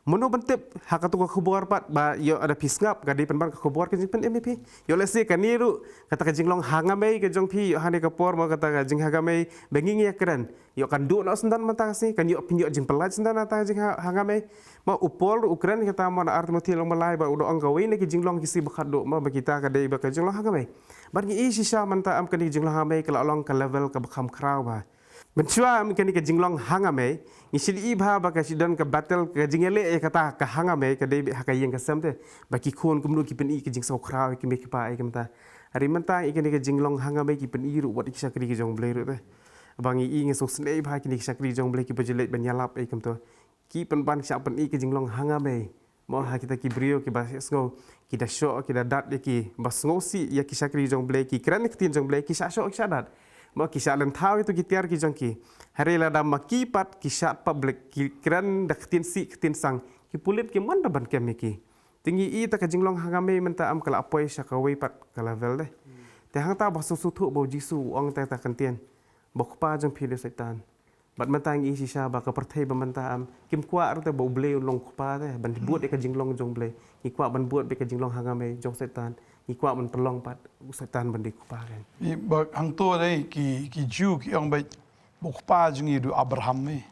Mano ban tip ha katu ka khubor pat ba ïoh ada phi sngap ka dei pynban ka khubor ka jingpynim ïa phi. Ïoh lehse kane ruh kata ka jinglong hanga mei ka jong phi ïoh hane ka por mo kata ka jinghanga mei ba ngi ngi ïa kren. Ïoh kan duh noh sendon mynta ka sngi, kan ïoh pynïoh jingpyllait sendon mynta ka jingha hanga mei. Ma u Paul ruh u kren kata mo na ar Timothi lynnong ba lai ba u da ong kawei na ki jinglong ki sih ba khatduh mo ba kita ka dei ba ka jinglong hanga mei. Bad ngi i shisha mynta em kane ka jinglong hanga mei ka la long ka level kaba kham khraw bha. Mynshuwa em kane ka jinglong hanga mei, ngi shu i bha ba ka shu don ka battle ka jingïaleh ïa kata ka hanga mei ka dei beit ha ka ïing ka sem te. Ba ki khun kumno ki pyni ka jingsngew khraw ïa ki mei ki pa ïa ki mynta. Hynrei mynta ïa kane ka jinglong hanga mei ki pyni ruh wat ïa ki shakri ki jong U Blei ruh te. Ba ngi i ngi sngewsynei bha kine ki shakri jong U Blei kiba ju leit ban ïalap ïa kumto. Ki pynban shah pyni ka jinglong hanga mei. Mo ha kita ki briew kiba sngew ki da shoh ki da dat ïa ki ba sngewsih ïa ki shakri jong U Blei ki kren ïa ka ktien jong U Blei ki shah shoh ki shah dat. Mo ki shah lynthaw ïa tu ki tiar ki jong ki. Hynrei lada ma ki pat ki shah public ki kren da ka ktien sih ka ktien sang ki pulit ki mon da ban kem ïa ki. Te ngi i ta ka jinglong hanga mei mynta em ka la poi sha kawei pat ka level de. Te hangta ba sngewsih thuh ba U Jisu u ong ta ka ktien ba u kpa jong phi u dei u Soitan. Bad mynta ngi i shisha ba ka pyrthei ba mynta em kim kwah ruh te ba U Blei un long u kpa te ban bud ïa ka jinglong jong U Blei. Ngi kwah ban bud beit ka jinglong hanga mei jong u Soitan. Ngi kwah ban pynlong pat u Soitan ban dei u kpa kan. I ba hangto dei ki ki Jew ki ong beit ba u kpa jong ngi u dei u Abraham mei.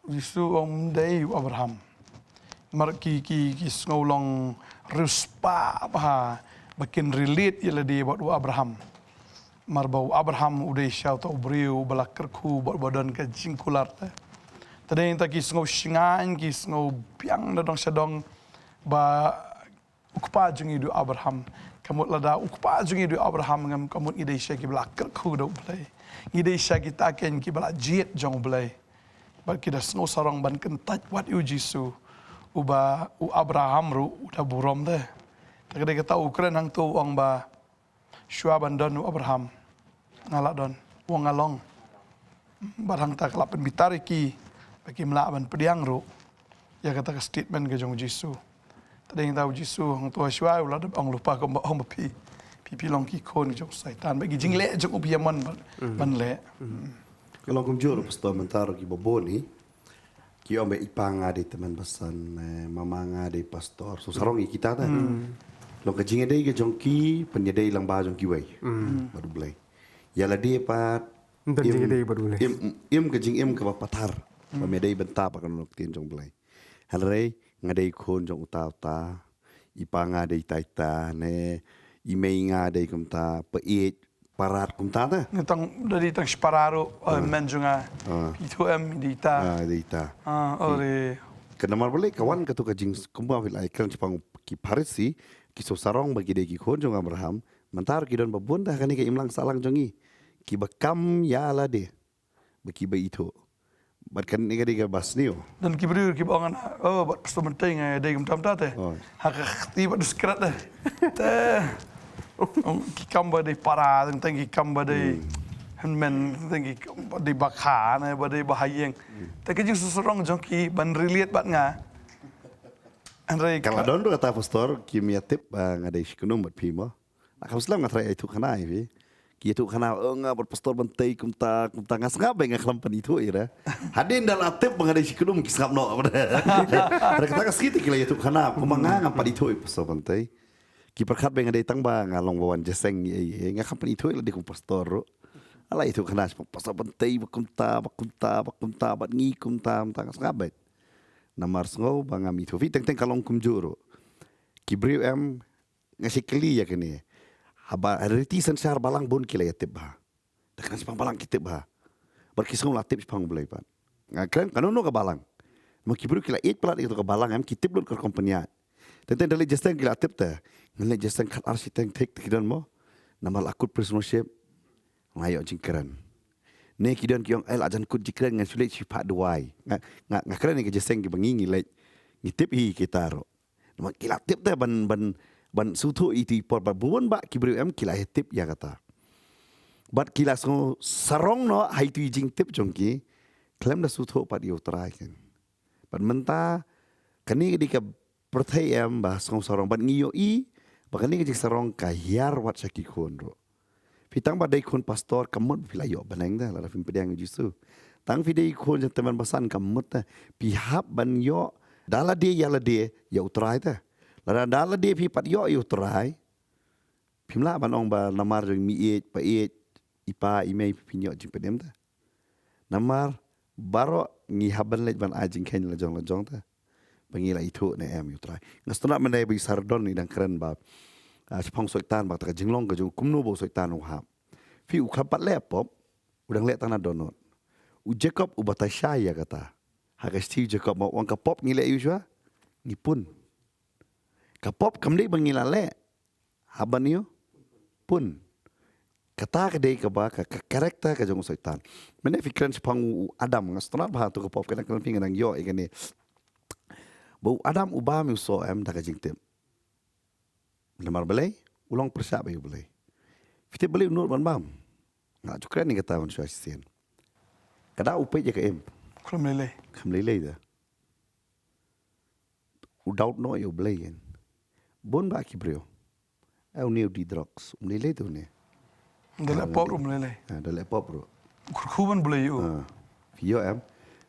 U Jisu u ong ym dei u Abraham. Mar ki ki ki sngew long riewspah bha ba kin relate ïa lade bad u Abraham. Mar ba u Abraham u dei sha uta u briew ba la kyrkhu bad ba don ka jingkular te. Te dei nangta ki sngew shngaiñ ki sngew biang da dong sha dong ba u kpa jong ngi u dei u Abraham. Ka mut lada u kpa jong ngi u dei u Abraham ngam ka mut ngi dei sha kiba la kyrkhu da U Blei. Ngi dei sha kita kein kiba la jied jong U Blei. Bad ki da sngew sarong ban kyntait wat ïa u Jisu uba u Abraham ruh u da burom te. Te ka dei kata u kren hangto u ong ba shuwa ban don u Abraham nga la don, u ong nga long. Bad hangta ka la pynbitar ïa ki ba kim lah ban pdiang ruh ïa kata ka statement ka jong u Jisu. Te dei hangta u Jisu hangto shuwa u la dep ong lypa kumba ong ba phi phi phi long ki khun ki jong u Soitan ba ki jingleh jong u phi ïa mon ban ban leh. Ka long kumjuh ruh pastor mynta ruh kiba bun hi. Ki ong ba i pa nga dei tymmen basan, eh, mama nga dei pastor. So sarong ïa kita te. Long ka jingïadei ka jong ki, pynïadei lang ba jong kiwei. Bad U Blei. Ïa lade pat Ym don im, jingïadei bad U Blei. Im, im ka jingim kaba pathar. Ba me dei bynta ba ka long ktien jong U Blei. Hynrei nga dei khun jong uta uta. I pa nga dei ita ita ne i mei nga dei kumta, pa ïeit, parat kumta te. Nga tang da dei tang shipara ruh, eh, men jong nga. Ah. Ithuh em dei ita. Ah, dei ita. Ah, ore. Ka namar balei ka wan katu ka jing kumba phi la ïakren shaphang ki Pharisi, ki shu sarong ba ki dei ki khun jong Abraham, mynta ruh ki don ba bun da kane ka imlang sahlang jong ngi. Kiba kam ïa lade. Ba kiba ithuh. Bad kane ka dei kaba sniew. Don ki briew kiba ong ana, oh, bad pastor Myntoi nga dei kumta kumta te. Oh. Ha ka kti bad u skret te. Te. Ong ki kam ba dei para, teng teng ki kam ba dei hynmen, teng ki kam ba dei ba kha, ne ba dei ba ha ïing. Te ka jingsngewsarong jong ki ban relate bad nga. Hynrei ka la don ruh kata pastor, kim ïatip ba nga dei shi kynum bad phi mo. Nga kham slem nga tharai ïathuh khana ïa phi. Ki ïathuh khana, oh, nga bad pastor Myntoi kumta kumta, nga sngap bha, nga khlem pan ithuh ïa re. Hadien da la tip ba nga dei shi kynum ki sngap noh. Hynrei kata ka sngi te ki la ïathuh khana, kumba nga ngam pan ithuh ïa pastor Myntoi. Ki pyrkhat ba nga dei tang ba nga long ba wan jingïaseng ïa, ïa, nga khlem pan ithuh ïa lade kum pastor ruh. Ala ïathuh khana pastor Myntoi ba kumta ba kumta ba kumta bad ngi kumta kumta, nga sngap bha. Namar sngew ba ngam ithuh. Phi, teng teng ka long kumjuh ruh. Ki briew em, nga shu kylli ïa kane. Haba riti synshar balang bun ki la ïatip bha. Da kren shaphang balang ki tip bha. Bad ki sngew la tip shaphang U Blei pat. Nga kren kano kano ka balang. Ma ki briew ki la ïeit palat ïa ka balang em, ki tip lut ka rukom pynïaid. Teng teng da leit jingïaseng ki la tip te. Ngan leit jingïaseng khat ar shiteng thik te ki don mo. Namar la kut praise and worship. Nga ïoh jingkren. Ne ki don ki ong, eh, la jan kut jingkren ngan shu leit shu phah duwai. Nga, nga, nga kren ïa ka jingïaseng kiba ngi ngi leit. Ngi tip hi kita ruh. Namar ki la tip te ban, ban, ban sngewthuh ïa itu i por, bad bun bah ki briew em ki la ïatip ïa kata. Bad ki la sngewsarong noh ha itu i jingtip jong ki, khlem da sngewthuh pat ïa U Trai kan. Bad mynta, kane ka dei ka pyrthei em ba sngewsarong, bad ngi ïohi ba kane ka jingsarong ka hiar wat sha ki khun ruh. Phi tang ba dei khun pastor kam mut phi la ïoh bneng da, lada phim pdiang ïa u Jisu. Tang phi dei khun jong tymmen basan kam mut da. Phi hap ban ïoh da lade ïa lade ïa u Trai da. Lada da lade phi pat ïoh ïa u Trai, phim lah ban ong ba namar jong mi ïeit pa ïeit, i pa i mei phin ïoh jingpynim da. Namar baroh ngi hap ban leit ban ai jingkheiñ la jong la jong ta. Ba ngi la ithuh ne em ïa u Trai. Nga sngewtynnat mynne ba i Sardon i dang kren ba, ah, shaphang u Soitan ba kata ka jinglong ka jong u, kumno ba u Soitan u hap. Phi, u khlem pat leh pop, u dang leh tang na dohnud. U Jakob u batai shai ïa kata. Ha ka shithi u Jakob ma u ong ka pop ngi leh ïa u shuwa, ngi pun. Ka pop kam dei ba ngi la leh, hap ban ïa u pun. Kata ka dei kaba ka, ka character ka jong u Soitan. Mynne phi kren shaphang u, u Adam, nga sngewtynnat ba ha tu ka pop ka dang kren phi, nga dang ïoh ïa kane. Ba u Adam u bam ïa u soh em da ka jingtip. Namar balei? U long pyrshah bad ïa u Blei. Phi tip balei u nud ban bam? Nga la ju kren ïa kata mynshuwa shisien. Ka da u peit ïa ka imp. Khlem lei lei. Khlem lei lei da. U doubt noh ïa u Blei ïa. Bun bah ki briew. Ai, une u dih drugs, um lei lei te une. Da leh pop ruh um lei lei. Ah, da leh pop ruh. Kyrkhu ban Blei ïa u. Ah, phi ïoh em.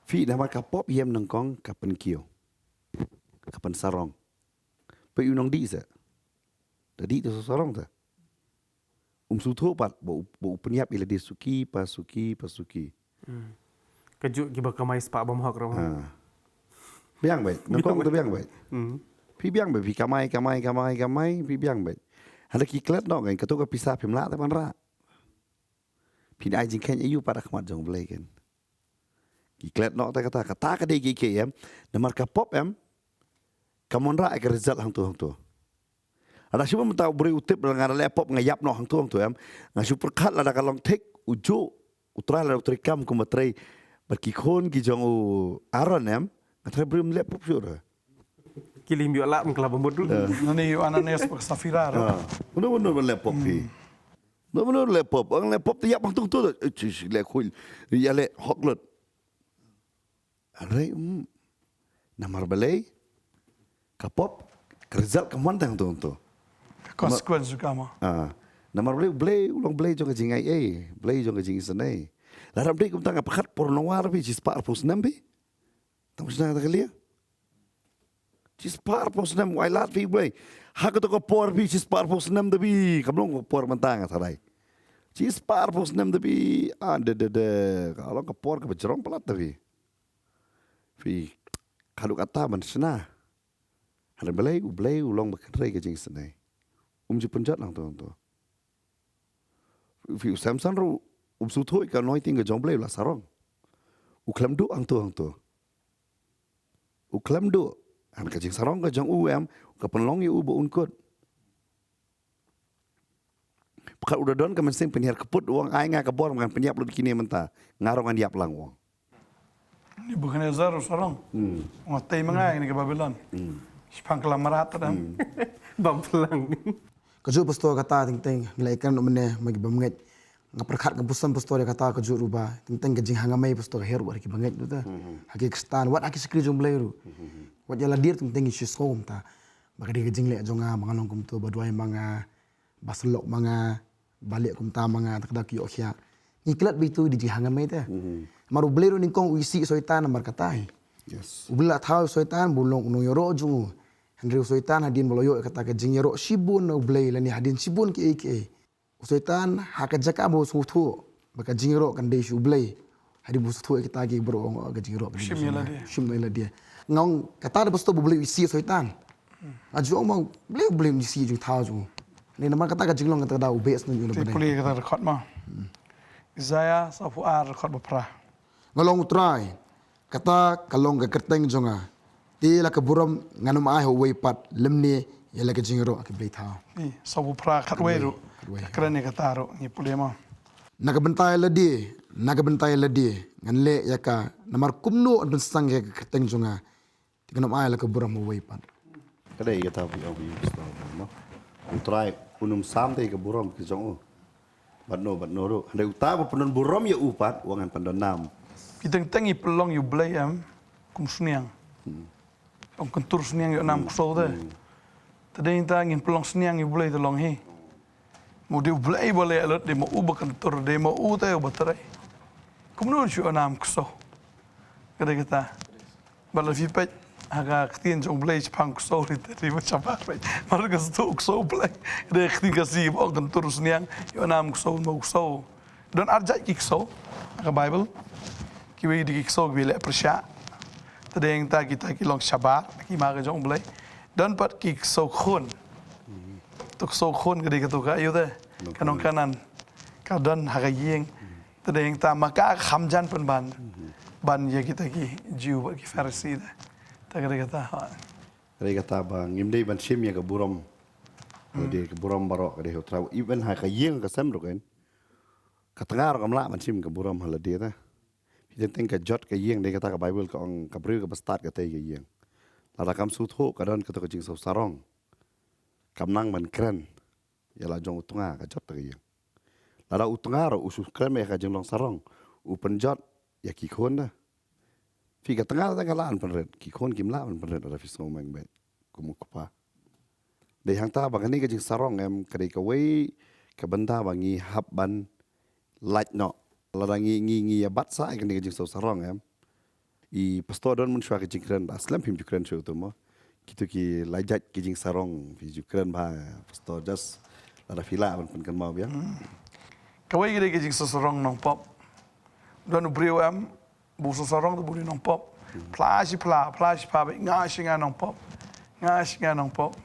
Phi, namar ka pop ïa em nyngkong ka pynkiew, ka pynsarong. Peit u nongdih sa. Da dih te sarong te. Um sngewthuh pat ba u, ba u pynïap ïa lade suki pa suki pa suki. Hmm. Kajuh kiba kamai spah bymhok ruh. Ha. Biang beit. Nyngkong te biang beit. Hmm. Phi biang beit, phi kamai, kamai, kamai, kamai, phi biang beit. Hynrei ki klet noh kan, kato ka pisa phim lah te ban rah. Phin ai jingkheiñ aïu pat ha khmat jong u Blei kan. Ki klet noh te kata, kata ka dei kiei kiei em. Namar ka pop em, kam wanrah ïa ka result hangto hangto. Lada shu mynta u briew u tip lada nga da leh pop nga ïap noh hangto hangto em. Nga shu pyrkhat lada ka long thik, u juh, u Trai lada u trei kam kumba trei bad ki khun ki jong u Aaron em. Nga tharai u briew um leh pop shuh ruh. Ki lim ïoh lad man ka la ba mut ruh. Eh. Nane ïoh Ananias bad Safira ruh. Ah. Mano mano ban leh pop phi. Mano mano leh pop. Ang leh pop te ïap hangto hangto. Eh, shi, shi, leh khuid. Ïa leh hok lut. Hynrei, mm, namar balei? Ka pop, ka result kam wan tang tu tu. Consequence ka ma. Ah, namar balei, Blei, u long Blei jong ka jingai ei, Blei jong ka jingisynei. Lada ym dei kumta nga pyrkhat por nongwar phi, shispah arphew snem phi. Tang shna ta ka liang. Shispah arphew snem u ailad phi Blei. Ha kato ka por phi shispah arphew snem da phi. Kam long ka por mynta nga tharai. Shispah arphew snem da phi. Ah, de, de, de. Ka long ka por kaba jrong palat da phi. Phi, ka dei kata ban shna. Hynrei balei, u Blei u long ba kynrei ka jingisynei. Um ju pynjot hangto hangto. Phi, u Samson ruh um sngewthuh ïa ka anointing ka jong u Blei u la sarong. U khlem duh hangto hangto. U khlem duh. Hynrei ka jingsarong ka jong u em, ka pynlong ïa u ba un kut. Pyrkhat u da don ka mynsiem pynhiar kput, u ong ai nga ka bor ngan pynïap lut kine mynta. Nga ruh ngan ïap lang u ong. Nebuchadnezzar u sarong. Hmm. U ong tei ma nga ïa kane ka Babilon. Hmm. Shaphang ka la mrad ta dang. Hmm. Bam plang. Kajuh pastor kata teng teng ngi la ïakren mynne ma ki bym ngeit. Nga pyrkhat nga pyrshang pastor ïa kata kajuh ruh ba teng teng ka jinghangamei pastor ka her wat ha ki bym ngeit ruh ta. Hmm. Ha ki Khristan wat ha ki shakri jong u Blei ruh. Hmm. Wat ïa lade teng teng ngi shu sngew kumta. Ba ka dei ka jingleh jong nga ba nga long kumto ba duwai ma nga. Ba sylok ma nga, ba leh kumta ma nga, ta ka daw ki ïoh khiah. Ngi klet ba itu dei jinghangamei te. Mhm. Namar u Blei ruh nyngkong u isih u Soitan namar kata hi. Yes. U Blei la thaw u Soitan ba u long u nongïaroh jong u. Hynrei u Soitan hadien ba u la ïoh ïa kata ka jingïaroh shibun na u Blei lane hadien shibun kiei kiei. U Soitan ha ka jaka ba u sngewthuh ba ka jingïaroh kan dei sha u Blei. Hadien ba u sngewthuh ïa kita ki briew u ong ka jingïaroh ka dei sha u Blei. Shim ïa lade. Shim ïa lade. Nga ong kata da pastor ba u Blei u isih u Soitan. Nga ju ong ma u Blei, u Blei u isih jingthaw jong u. Ni namar kata ka jinglong kata ka da u beh sngewthuh ïa u Blei. Pule kata record ma. Hmm. Isaiah sawphew ar record ba phra. Nga long u Trai. Kata ka long ka kyrteng jong nga. Te la ka burom ngan ym ai ha uwei pat lymne ïa la ka jingïaroh ka Blei thaw. Ni, sawphew phra khatwei ruh. Khatwei. Ka kren ïa kata ruh ngi pule ma. Na ka bynta ïa lade, na ka bynta ïa lade ngan leh ïa ka namar kumno yn pynsang ïa ka kyrteng jong nga. Te ngan ym ai la ka burom ha uwei pat. Ka dei ïa kata phi ong phi ïa u Pastor mo. U Trai un ym sam te ïa ka burom ka jong u. Bad no, bad no ruh. Hynrei uta ba pynban burom ïa u pat, u ong ngan pyndonkam. Phi teng teng i pynlong ïa u Blei em kum sniang. Hmm. Ong kyntur sniang ïoh nam ksew te. Te dei ta ngin pynlong sniang ïa U Blei te long hi. Mo dei U Blei ba leh lut, dei ma u ba kyntur, dei ma u te u ba trei. Kumno shu ïoh nam ksew. Ka dei kata. Ba la phi peit ha ka ktien jong U Blei shaphang ksew ri te ri ba shaphang peit. Mar ka sdang ksew U Blei. Dei ka ktien Khasi ba ong kyntur sniang ïoh nam ksew, mo ksew. Don ar jait ki ksew ha ka Baibl. Kiwei de ki ksew kiba leh pyrshah. Te dei ta kita ki long shabar, ki ma ka jong U Blei. Don pat ki ksew khun. Tu ksew khun ka dei katu ka aïu te. Ka nongkanan. Ka don ha ka ïing. Te dei ta ma ka kham jan pynban. Ban ïa kita ki Jiw bad ki Pharisi te. Te ka dei kata. Ka dei kata ba ngim dei ban shim ïa ka burom. Ka dei ka burom baroh ka dei ha U Trai. Even ha ka ïing ka sem ruh kan. Ka tnga ruh kam lah ban shim ka burom ha lade te. Phi teng teng ka jot ka ïing, dei kata ka Baibl ka ong ka briew kaba stad ka tei ka ïing. Lada kam sngewthuh ka don kata ka jingsngewsarong. Kam nang ban kren ïa la jong u tnga ka jot ka ïing. Lada u tnga ruh u shu kren ïa ka jinglong sarong, u pynjot ïa ki khun da. Phi ka tnga da ka lah ban pynrit, ki khun kim lah ban pynrit lada phi sngew meng bad kum u kpa. Dei hangta ba kane ka jingsarong em ka dei kawei ka bynta ba ngi hap ban lait noh. Lada ngi ngi ngi ïa bat sa ïa kane ka jingsngewsarong em. I pastor don mynshuwa ka jingkren ba slem phim ju kren shuh tu mo. Kitu ki lajat ki jingsarong phi ju kren ba pastor just lada phi lah ban pynkynmaw biang. Kawei ka dei ka jingsngewsarong nongpop. Don u briew em, bu sngewsarong tu bu ni nongpop. Phla shi phla, phla shi phla, nga shi nga nongpop. Nga shi nga nongpop.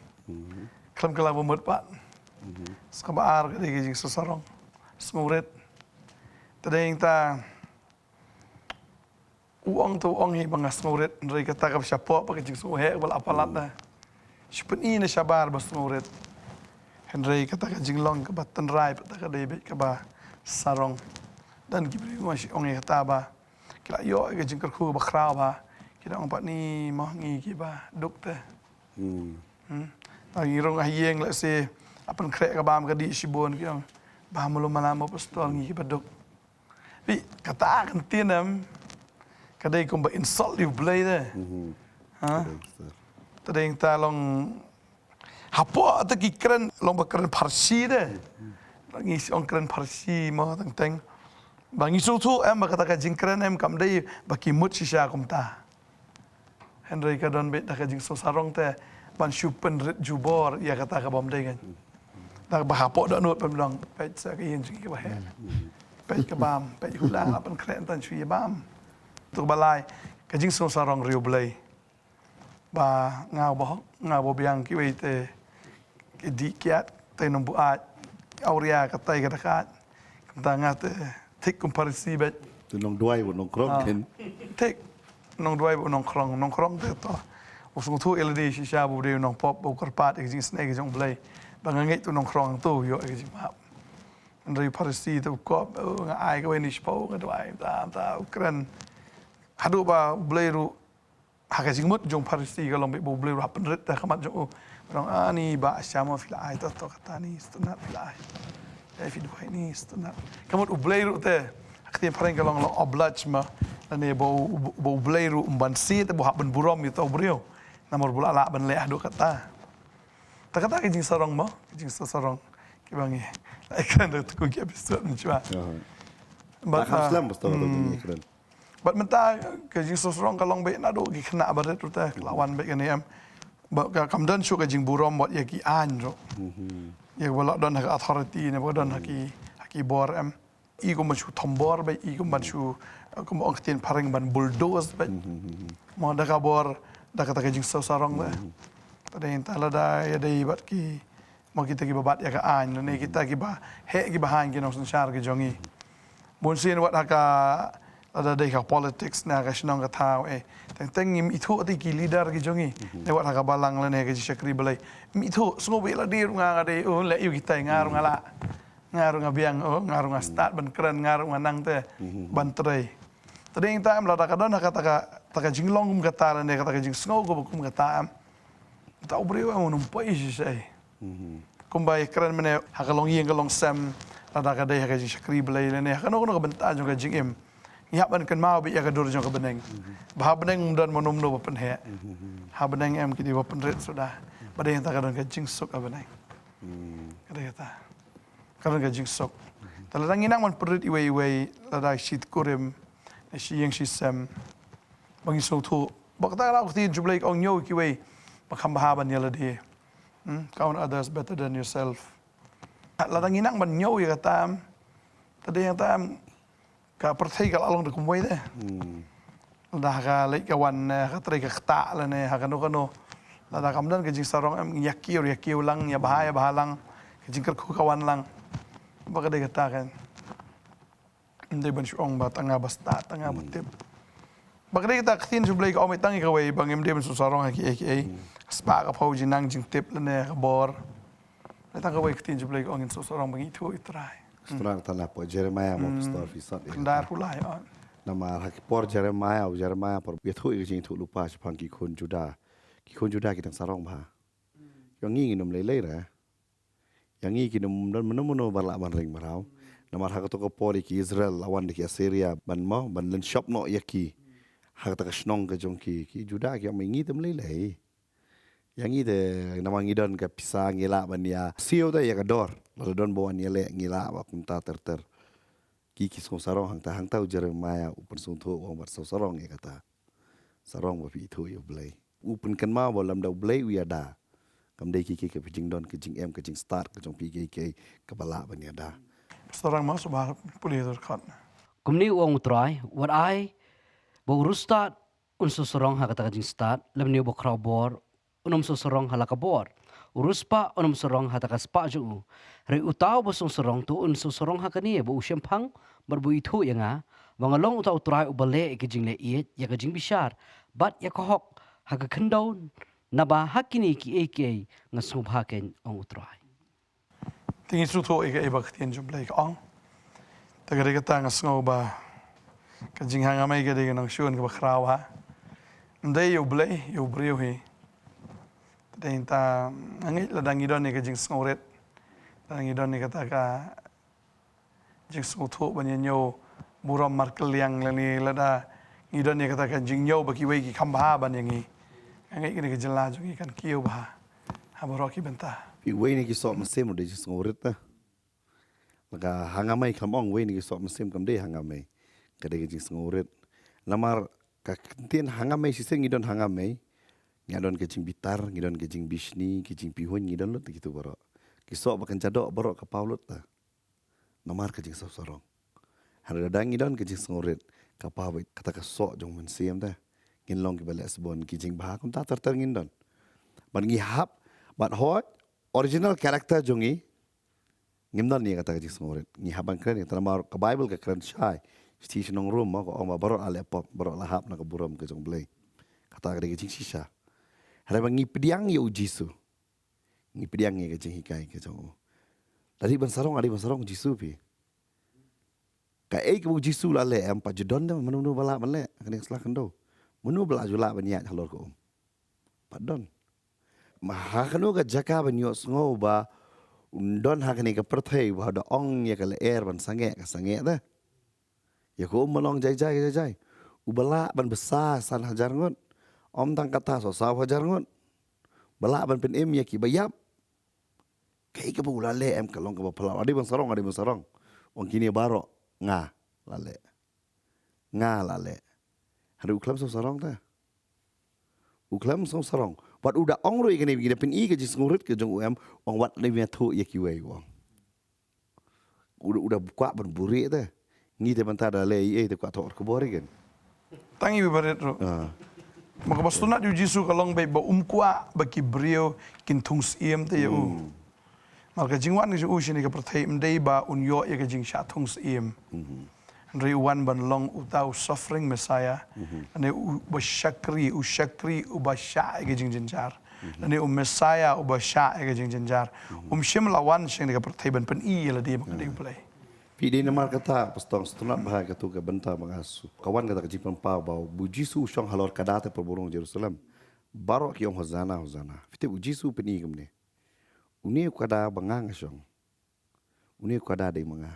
Khlem kylla ba mut pat. Sa kaba ar ka dei ka jingsngewsarong. Sngewrit. Te dei ta u ong tu u ong hi ba nga sngewrit, hynrei kata kaba shapoh ba ka jingsngewheh ba la palat na. Shi pyni na shabar ba sngewrit. Hynrei kata ka jinglong kaba tynrai ba ta ka dei beit kaba sarong. Don ki briew nga shi ong ïa kata ba ki la ïoh ïa ka jingkyrkhu ba khraw ba ki dang ong pat ni mo ngi kiba duk te. Hmm. Ngi rung ha ïing lehse a pynkhreh ka bam ka dih shibun ki ong ba mulu mana mo pastor ngi kiba duk. Phi kata kan tien em ka dei kumba insult ïa U Blei te. Ha? Te dei ta long Hapoh te ki kren long ba kren Pharsi te. Ngi ong kren Pharsi mo teng teng. Ba ngi sngewthuh em ba kata ka jingkren em kam dei ba ki mut shisha kumta. Hynrei ka don beit da ka jingsngewsarong te ban shu pynrit jubor ïa kata ka bym dei kan. Da ba hapoh da nud pynlong peit sa ka ïing jong ki ba heh. Peit ka bam, peit hulang la pynkhreh tan shu ïa bam. Tu ba lai ka jingsngewsarong ri U Blei. Ba nga ba hok, nga ba biang kiwei te ki dih kiad te nong buaid. Awria ka tai ka dakat. Kumta nga te thik kum Pharisi beit. Te nong duwai ba nong krong kin. Thik nong duwai ba nong krong, nong krong te to. U sngewthuh ïa lade shisha ba u dei u nongpop ba u kyrpad ïa ka jingsnei ka jong U Blei. Ba nga ngeit u nong krong tu ïoh ïa ka jingmap. Hynrei Pharisi te u kop, nga ai kawei ni shiphew nga duwai ta ta u kren. Haduh ba U Blei ruh ha ka jingmut jong Pharisi ka long beit ba U Blei ruh ha pynrit da ka mat jong u. Ka long ani ba sha mo phi la ai to to kata ni stunat phi la ai. Ai phi duwai ni stunat. Ka mut U Blei ruh te ha ka ktien phareng ka long long oblige ma. Lane ba U Blei ruh um ban si te ba hap ban burom ïa to U Blei. Namar ba la lah ban leh haduh kata. Ta kata ka jingsarong mo, ka jingsarong. Kiba ngi la kren da ku ki episode ni chwa. Ba kham slem ba sto ka jingkren. Bad mynta ka jingsngewsarong ka long beit naduh ki khynnah barit ruh te ka la wan beit kane em. Ba ka kam don shuh ka jingburom wat ïa ki aiñ ruh. Ïa ba la don ha ka authority ne ba don ha ki ha ki bor em. I kum ban shu thombor beit i kum ban shu kum ong ktien phareng ban bulldoze beit. Mo da ka bor da kata ka jingsngewsarong te. Te dei ta lada ïa dei bad ki Mo kita kiba bat ïa ka aiñ lane kita kiba heh kiba haiñ ki nongsynshar ki jong ngi. Bun sien wat ha ka lada dei ka politics ne ha ka shnong ka thaw eh. Teng teng ngim ithuh te ki leader ki jong ngi. Ne wat ha ka balang lane ha ka jingshakri Blei. Ngim ithuh sngewbha lade ruh nga nga dei oh leh ïa kita nga ruh nga lah. Nga ruh nga biang oh nga ruh nga stad ban kren nga ruh nga nang te ban trei. Te dei ta em lada ka don ha kata ka ta ka jinglong kum kata lane kata ka jingsngew kum kata em. Ta u briew em un ym poi shisha. Kumba ïa kren mynne ha ka long ïing ka long sem lada ka dei ha ka jingshakri Blei lane ha kano kano ka bynta jong ka jingim. Ngi hap ban kynmaw beit ïa ka dur jong ka bneng. Ba ha bneng ym don mano mano ba pynheh. Ha bneng em ki dei ba pynrit suda. Ba dei hangta ka don ka jingsuk ha bneng. Ka dei kata. Ka don ka jingsuk. Te lada ngi nang ban pynrit iwei iwei, lada shi kurim, shi ïing shi sem, ba ngi sngewthuh ba kata ka dei ka ktien jong U Blei ka ong, ñiew ïa kiwei ba kham bha ban ïa lade. Hmm? Count others better than yourself. Lada ngi nang ban ñiew ïa kata, te dei hangta ka pyrthei ka la long da kumwei de. Lada ha ka leit ka wan ne, ha ka trei ka ktah lane ha kano kano, lada kam don ka jingsarong em, ïa kiew ïa kiew lang, ïa bha ïa bha lang, ka jingkyrkhu ka wan lang. Ba ka dei kata kan. Ym dei ban shu ong ba tang nga ba stad, tang nga ba tip. Ba ka dei kata ka ktien jong U Blei ka ong, tang ïa kawei ba ngim dei ban shu sarong ha kiei kiei. Spah ka phew, jingnang jingtip lane ka bor. Tang kawei ka ktien jong U Blei ka ong ngin shu sarong ba ngin ithuh ïa U Trai. Sdang tang na pdeng Jeremiah mo pastor, phi sot ïa kata. Khyndai arphew lai, ah. Namar ha ki por Jeremiah, u Jeremiah por ïathuh ïa ka jingïathuhlypa shaphang ki khun Judah. Ki khun Judah ki dang sarong bha. Ïa ngi ngin ym lei lei re. Ïa ngi kin ym don mano mano ba lah ban ring mraw. Namar ha kato ka por ïa ki Israel la wan da ki Assyria ban mo, ban lynshop noh ïa ki. Ha kata ka shnong ka jong ki, ki Judah ki ong, ïa ngi te ym lei lei. Ïa ngi te, namar ngi don ka pisa, ngi lah ban ïa siew te ïa ka dor. Lada don ba wan ïaleh ngi lah ba kumta ter ter. Ki, ki sngew sarong hangta, hangta u Jeremiah u pynsngewthuh u ong, wat sngew sarong ïa kata. Sarong ba phi ithuh ïa U Blei. U pynkynmaw ba lymda U Blei u ïada, kam dei kiei kiei ba phi jingdon, ka jingem, ka jingstad ka jong phi kiei kiei kaba lah ban ïada. Sarong ma shu ba pule dur khat. Kumne u ong U Trai, wat ai ba u riewstad un shu sarong ha kata ka jingstad, lymne uba khraw bor un ym shu sarong ha la ka bor. U riewspah un ym sarong ha kata ka spah jong u. Hynrei uta uba shu sarong, to un shu sarong ha kane, ba u shemphang bad ba u ithuh ïa nga, ba nga long uta U Trai uba leh ïa ka jingleh ïeit, ïa ka jingbishar bad ïa ka hok ha ka khyndew, naba ha kine kiei kiei nga sngewbha keiñ, ong U Trai. Te ngi sngewthuh ïa kaei ba ka ktien jong U Blei ka ong. Te ka dei kata nga sngew ba ka jinghangmei ka dei ka nongshun kaba khraw ha. Ym dei ïa U Blei, ïa u briew hi. Te dei ta nga ngeit lada ngi don ïa ka jingsngewrit, lada ngi don ïa kata ka jingsngewthuh ban ïa ñiew burom markylliang, lane lada ngi don ïa kata ka jingñiew ba kiwei ki kham bha ban ïa ngi, nga ngeit kane ka jylla jong ngi kan kiew bha ha baroh ki bynta. Phi, uwei na ki soh mynsiem u dei jingsngewrit te. Lada hangmei, kham ong uwei na ki soh mynsiem, kam dei hangmei. Ka dei ka jingsngewrit. Namar ka ktien hangmei, shisien ngi don hangmei. Ngi don ka jingbitar, ngi don ka jingbishni, ka jingpihuiñ, ngi don lut te kito baroh. Ki soh ba kan jadoh baroh ka paw lut te. Namar ka jingsngewsarong. Hynrei lada ngi don ka jingsngewrit, ka paw beit kata ka soh jong mynsiem te. Ngin long kiba leh sbun, ki jingbha kumta ter ter ngin don. Bad ngi hap, bad hooid, original character jong ngi, ngim don ïa kata ka jingsngewrit. Ngi hap ban kren ïa kata namar ka Baibl ka kren shai. Shithi sha ki nong Rom mo, ka ong ba baroh la leh pop, baroh la hap na ka burom ka jong U Blei. Kata ka dei ka jingshisha. Hynrei ba ngi pdiang ïa U Jisu. Ngi pdiang ïa ka jinghikai ka jong u. Lada dei ban sarong, lada dei ban sarong Jisu phi. Kaei kaba U Jisu u la leh em pat ju don de, mano mano ba lah ban leh ha kane ka sla khyndew. Mano ba lah ju lah ban ïaid halor ka um. Pat don. Ma ha kano ka jaka ban ïohsngew ba un don ha kane ka pyrthei ba da ong ïa ka lyer ban sangeh, ka sangeh de. Ïa ka um ba long jai jai jai jai. Uba lah ban bsa san hajar ngut. Ym tang kata, saw saw hajar ngut. Ba lah ban pynim ïa kiba ïap. Kaei kaba u la leh em ka long kaba phylla. Lada dei ban sarong, lada dei ban sarong. Ong kine baroh nga la leh. Nga la leh. Hynrei u khlem sngewsarong te. U khlem sngewsarong. Wat u da ong ruh ïa kane, ngi da pyni ka jingsngewrit ka jong u em, ong wat lada ïathuh ïa kiwei, u ong. U da, u da kwah ban buhrieh te. Ngi te mynta da leh ei ei te kwah thoh khubor ïa kin. Tang ïa u barit ruh. Ah. Ma kaba sngewtynnat ïa u Jisu ka long beit ba um kwah ba ki briew kin thung syiem te ïa u. Hmm. Namar ka jingwan ka jong u shane ka pyrthei ym dei ba un ïoh ïa ka jingshah thung syiem. Hmm. Hynrei u wan ban long uta u suffering Messiah. Hmm. Lane uba shakri, u shakri uba shah ïa ka jingjynjar. Mhm. Lane u Messiah uba shah ïa ka jingjynjar. Mhm. Um shym la wan sha kane ka pyrthei ban pyni ïa lade ba ka dei U Blei. Phi, dei namar kata, Pastor, sngewtynnat bha ïa kato ka bynta ba nga shu, ka wan kata ka jingpynpaw ba u Jisu u shong halor ka da te pyrburung Jerusalem. Baroh ki ong Hosanna, Hosanna. Phi tip u Jisu u pyni kumne. Une u ka da ba nga nga shong. Une u ka da dei ma nga.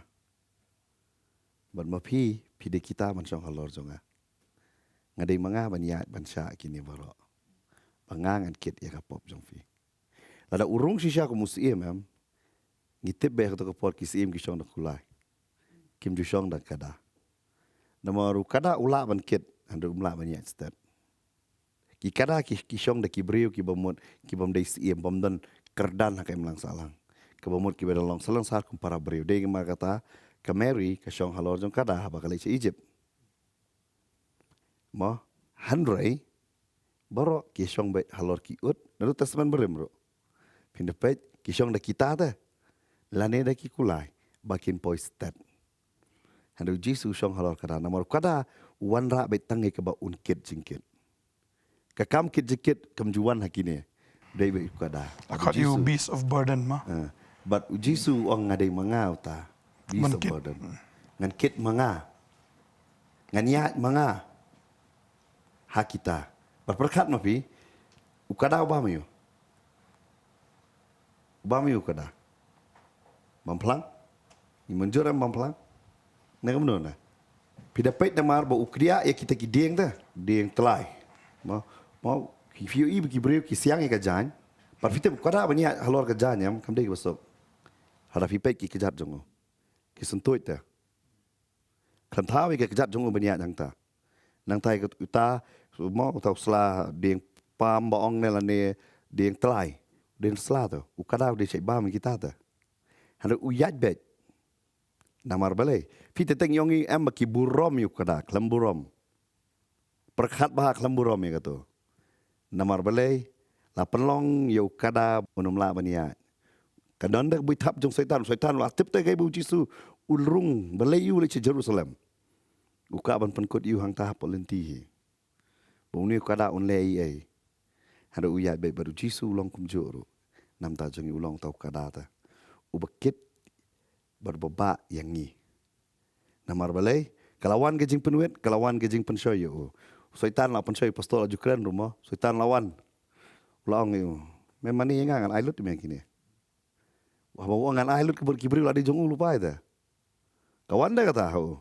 Bad ma phi, Phi dei kita ban shong halor jong nga. Nga dei ma nga ban ïaid ban shah kine baroh. Ba nga ngan kit ïa ka pop jong phi. Lada u rung shisha kum u syiem em, ngi tip ba ha kato ka por ki syiem ki shong da kulai. Kim ju shong da kada. Namar u kada u lah ban kit, hynrei um lah ban ïaid stet. Ki kada ki, ki shong da ki briew ki bamut, ki bym dei syiem, bym don kyrdan ha ka imlang sahlang. Ka bamut ki ba don long salonsar kum para briew. Dei ma kata, ka Mary ka shong halor jong kada haba ka leit sha Egypt. Mo, hynrei baroh ki shong beit halor ki ut, naduh Testament Barim ruh. Phin da peit, ki shong da kita te, lane da ki kulai, ba kin poi stet. Hynrei u Jisu u shong halor kada, namar kada u wanrah beit tang ïa kaba un kit jingkit. Ka kam kit jingkit kam ju wan ha kine. Dei beit u kada. Bad u Jisu, beast of burden ma. Eh, bad u Jisu u ong nga dei ma nga uta. Beast of burden. Ngan kit ma nga. Ngan ïaid ma nga. Ha kita. Bad pyrkhat ma phi. U kada u bam aiu? U bam aiu u kada? Bam phlang? Ngi mynjur em bam phlang? Na kumno na? Phi da peit namar ba u kdiah ïa kita ki dieng te, dieng tlai. Mo, mo, ki phi ïohi ba ki briew ki siang ïa ka jaiñ. Bad phi tip u kada ban ïaid halor ka jaiñ em, kam dei kaba suk. Lada phi peit ki kjat jong u. Ki syntuid te. Khlem thaw ïa ka kjat jong u ban ïaid hangta. Nangta ïa uta, mo, uta u sla dieng pam ba ong ne lane dieng tlai. Dieng sla te. U kada u dei shait bam ïa kita te. Hynrei u ïaid beit. Namar balei? Phi te teng ïong i em ba ki burom ïa u kada, khlem burom. Pyrkhat bha, khlem burom ïa kato. Namar balei? La pynlong ïa u kada un ym lah ban ïaid. Ka don da ka buit thap jong Soitan, Soitan u la tip te kaei ba u Jisu u rung, balei u leit sha Jerusalem. U kwah ban pynkut ïa u hangta hapoh lynti hi. Ba une u kada un leh ei ei. Hynrei u ïaid beit bad u Jisu u long kumjuh ruh. Namar ta jong ngi u long uta u kada te. Uba kit bad uba bah ïa ngi. Namar balei? Ka la wan ka jingpynwit, ka la wan ka jingpynshoi ïa u. Soitan la pynshoi u pastol ha Ukraine ruh mo. Soitan la wan. U la ong ïa u, me mane ïa nga, ngan ai lut ïa me kine. Haba u ong ngan ai lut, ka bun ki briew la dei jong u lypa ïa te. Ka wan da kata ha u.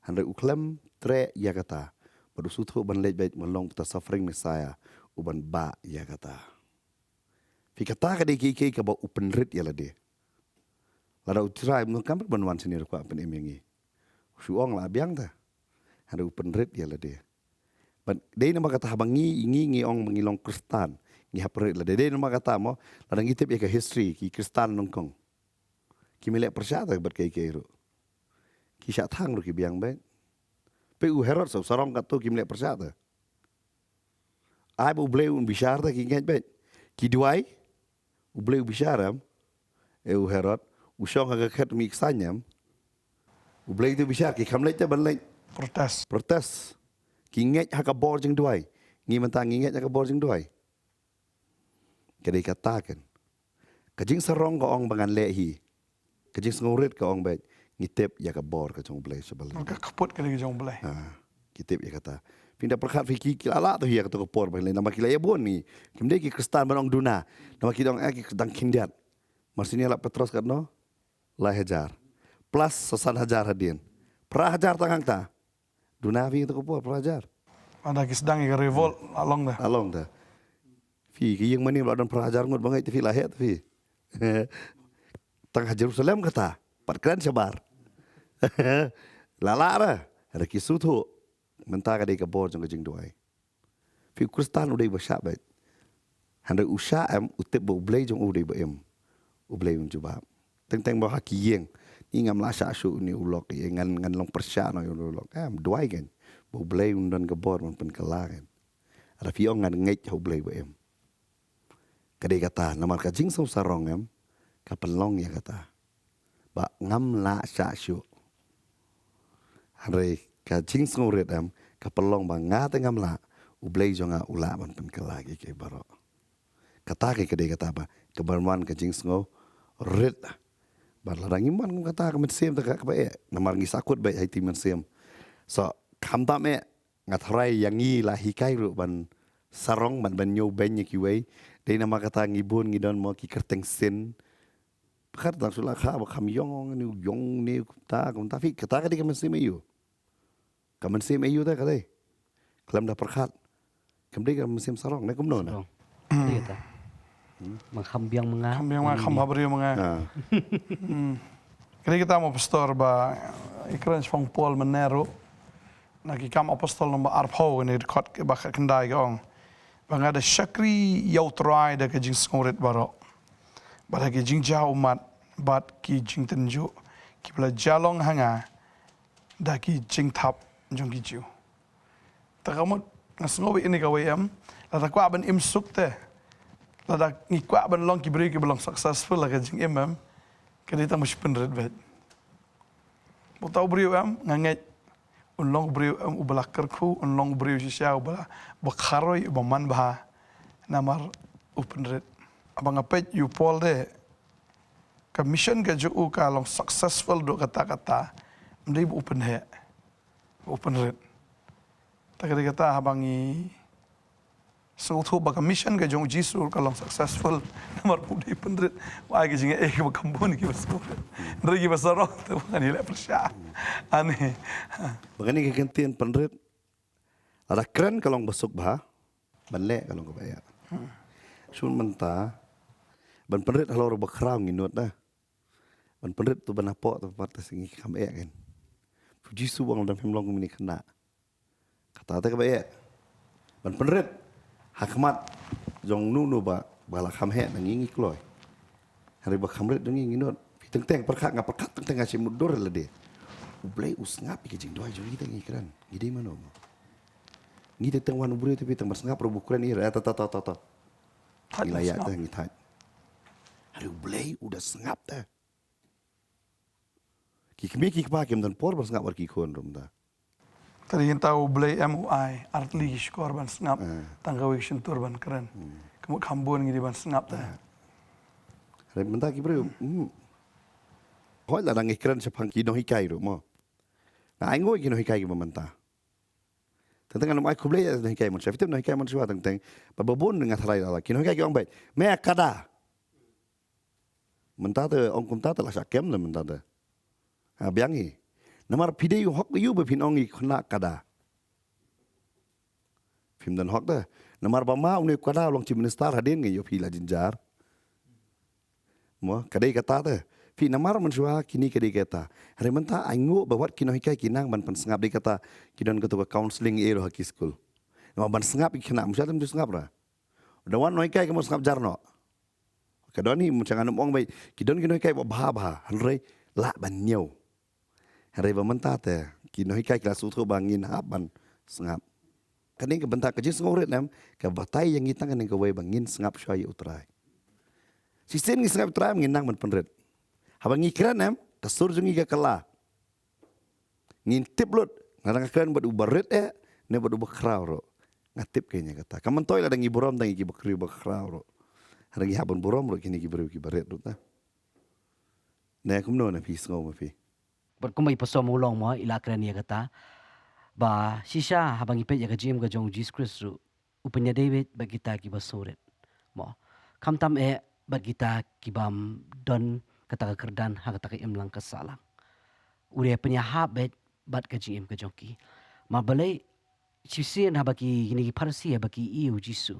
Hynrei u khlem treh ïa kata. Bad u sngewthuh ban leit beit ban long uta suffering Messiah, uban bah ïa kata. Phi, kata ka dei kiei kiei kaba u pynrit ïa lade. Lada u trai, mo, kam pat ban wan shane ruh kwah pynim ïa ngi. U shu ong la biang te. Hynrei u pynrit ïa lade. Bad dei namar kata haba ngi, ngi, ngi ong ba ngi long Khristan, ngi hap pynrit ïa lade. Dei namar kata mo, lada ngi tip ïa ka history, ki Khristan nyngkong kim leh pyrshah te bad kiei kiei ruh. Ki shah thang ruh ki biang beit. Peit u Herod sa u sarong katto, kim leh pyrshah te. Ai ba U Blei un bishar te, ki ngeit beit. Ki duwai, U Blei u bishar em? E u Herod, u shong ha ka khet mih ksaiñ em? U Blei te u bishar, ki kham leit te ban leit protest. Protest. Ki ngeit ha ka bor jingduwai. Ngi mynta ngi ngeit ha ka bor jingduwai. Ka dei kata kan. Ka jingsarong ka ong ba ngan leh hi. Ka jingsngewrit ka ong beit, ngi tip ïa ka bor ka jong U Blei sha ba lei. Ka kput ka dei ka jong U Blei. Ha, ki tip ïa kata. Phin da pyrkhat phi, ki, ki la lah to hi ïa kato ka por ba lei, namar ki la ïa bun ngi. Kim dei ki Khristan ban ong duna. Namar ki da ong, eh, ki dang khyndiat. Mar sien ïa la Petros katno? Lai hajar. Plus sa san hajar hadien. Phra hajar tang hangta. Duna phi kato ka por, phra hajar. Lada ki sdang ïa ka revolt, la long da. La long da. Phi, ki ïing mane ba la don phra hajar ngut ba ngeit te phi, la heh te phi. Tang ha Jerusalem kata, pat kren shabar. La lah da, hynrei ki sngewthuh. Mynta ka dei ka bor jong ka jingduwai. Phi, u Khristan u dei ba shah beit. Hynrei u shah em, u tip ba U Blei jong u u dei ba im. U Blei un jubab. Teng teng ba ha ki ïing, ngi ngam lah shah shuh ïa une u lok, ïa ngan, ngan long pyrshah noh ïa une u lok. Em, duwai kan. Ba U Blei un don ka bor ban pynkylla kan. Lada phi ong ngan ngeit ha U Blei ba im. Ka dei kata, namar ka jingsngewsarong em, ka pynlong ïa kata. Ba ngam lah shah shuh. Hynrei ka jingsngewrit em, ka pynlong ba nga te ngam lah, U Blei jong nga u lah ban pynkylla kiei kiei baroh. Kata ka dei kata ba, ka ban wan ka jingsngewrit. Bad lada ngim wan kum kata, ka mynsiem te ka, kaba eh, namar ngi sahkut beit ha iti mynsiem. So, khamtam eh, nga tharai ïa ngi la hikai ruh ban sarong, ban, ban ñiewbeiñ ïa kiwei. Dei namar kata ngi bun ngi don mo ki kyrteng sin. Pyrkhat tang shu la kha ba kham ïong, ne u ïong ne kumta, kumta. Phi, kata ka dei ka mynsiem aïu? Ka mynsiem aïu te ka dei? Khlem da pyrkhat. Kam dei ka mynsiem sarong ne kumno na? Sarong. Dei ta. Ba kham biang ma nga. Kham biang ma nga, kham bhabriew ma nga. Ah. Hmm. Ka dei kata mo pastor ba i kren shaphang Paul mynne ruh. Na Ki Kam Apostol number arphew, kane dkhot kaba khatkhyndai ka ong, ba nga da shakri ïa U Trai da ka jingsngewrit baroh, bad da ki jingjaw ummat bad ki jingtynjuh kiba la jia long ha nga da ki jingthap jong ki Jiw. Te ka mut nga sngew ïa kane kawei em, lada kwah ban im suk te, lada ngi kwah ban long ki briew kiba long successful ha ka jingim em, ka dei tang ban shu pynrit beit. Bad uta u briew em, nga ngeit un long u briew em uba la kyrkhu, un long u briew shisha uba la, uba kharoi, uba manbha, namar u pynrit. Haba nga peit ïa u Paul de, ka mission ka jong u ka long successful haduh katta katta, ym dei ba u pynheh, ba u pynrit. Te ka dei kata, haba ngi sngewthuh ba ka mission ka jong U Jisu ka long successful namar ba u dei pynrit, u ai ka jingaiei kaba kham bun ïa kiba sngewrit. Hynrei kiba sarong te ba ngan ïaleh pyrshah. Ani. Ba kane ka kyntien pynrit, lada kren ka long ba suk bha, ban leh ka long kaba eh. Hmm. Shu mynta, ban pynrit halor ba khraw ngi nud da. Ban pynrit tu ban hapoh tu pat te ngi kham eh kan. U Jisu u ong lada phim long kum kine ki khynnah. Kata te kaba eh. Ban pynrit ha khmat jong uno uno ba, ba la kham heh na ngi, ngi kloi. Hynrei ba kham rit jong ngi, ngi nud. Phi teng teng pyrkhat, nga pyrkhat teng teng, nga shu mutdur lade. U Blei u sngap ïa ki jingduwai jong ngi te ngi kren. Ngi dei mano mo? Ngi teng teng wan u briew te phi teng ban sngap ruh ba u kren ïa, eh, ta, ta, ta, ta, ta. Thait, ngi la ïa sngap te ngi thait. Hynrei U Blei u da sngap te. Ki kmie ki kpa kim don por ban sngap bad ki khun ruh mynta. Te dei kata U Blei em u ai artylli ki shkor ban sngap. Eh. Tang kawei ka shyntur ban kren. Hmm. Ka mut kham bun ngi dei ban sngap te. Eh. Hynrei mynta ki briew, hmm. Hooid, lada ngi kren shaphang ki nonghikai ruh mo. Nga ainguh ïa ki nonghikai kiba mynta. Teng teng ngan ym ai khublei ïa ki nonghikai mynshuwa. Phi tip nonghikai mynshuwa teng teng, bad ba bun nga tharai lada ki nonghikai ki ong beit, me kada. Mynta te ong kumta te la shah kem ne mynta te. Ha, biang hi. Namar phi dei u hok ïa u ba phin ong ïa ki khynnah kada. Phim don hok te. Namar ba ma une u kada u long chief minister hadien, nga ïoh phi la jynjar. Mo, ka dei kata te. Phi namar mynshuwa kine ka dei kata. Hynrei mynta ainguh ba wat ki nonghikai ki nang ban pynsngap, dei kata ki don kato ka counselling ïa ruh ha ki skul. Namar ban sngap ïa ki khynnah, mynshuwa te ym ju sngap ruh. Da wan nonghikai ka mut sngap jar noh. Ka don hi, mynta ngan ym ong beit ki don ki nonghikai ba bha bha, hynrei lah ban ñiew. Hynrei ba mynta te ki nonghikai ki la sngewthuh ba ngin hap ban sngap. Kane ka bynta ka jingsngewrit em, ka batai ïa ngi tang kane kawei ba ngin sngap shuwa ïa U Trai. Shisien ngi sngap ïa U Trai ngin nang ban pynrit. Haba ngi kren em, ka sur jong ngi ka kylla. Ngin tip lut, lada nga kren bad uba rit eh, ne bad uba khraw ruh. Nga tip kein ïa kata. Kam myntoi lada ngi burom tang ïa kiba kriew ba khraw ruh. Hynrei ngi hap ban burom ruh kine ki briew kiba rit ruh te. Ne kumno na phi, sngew ma phi? Bad kumba i Pastor Mawlong mo i la kren ïa kata, ba shisha haba ngi peit ïa ka jingim ka jong U Jisu Khrist ruh, u pynïadei beit bad kita kiba sngewrit. Mo. Khamtam eh bad kita ki bym don kata ka kyrdan ha kata ka imlang ka sahlang. U dei pynïahap beit bad ka jingim ka jong ki. Ma balei shisien haba ki, kine ki Pharisi haba ki ïohi ïa U Jisu,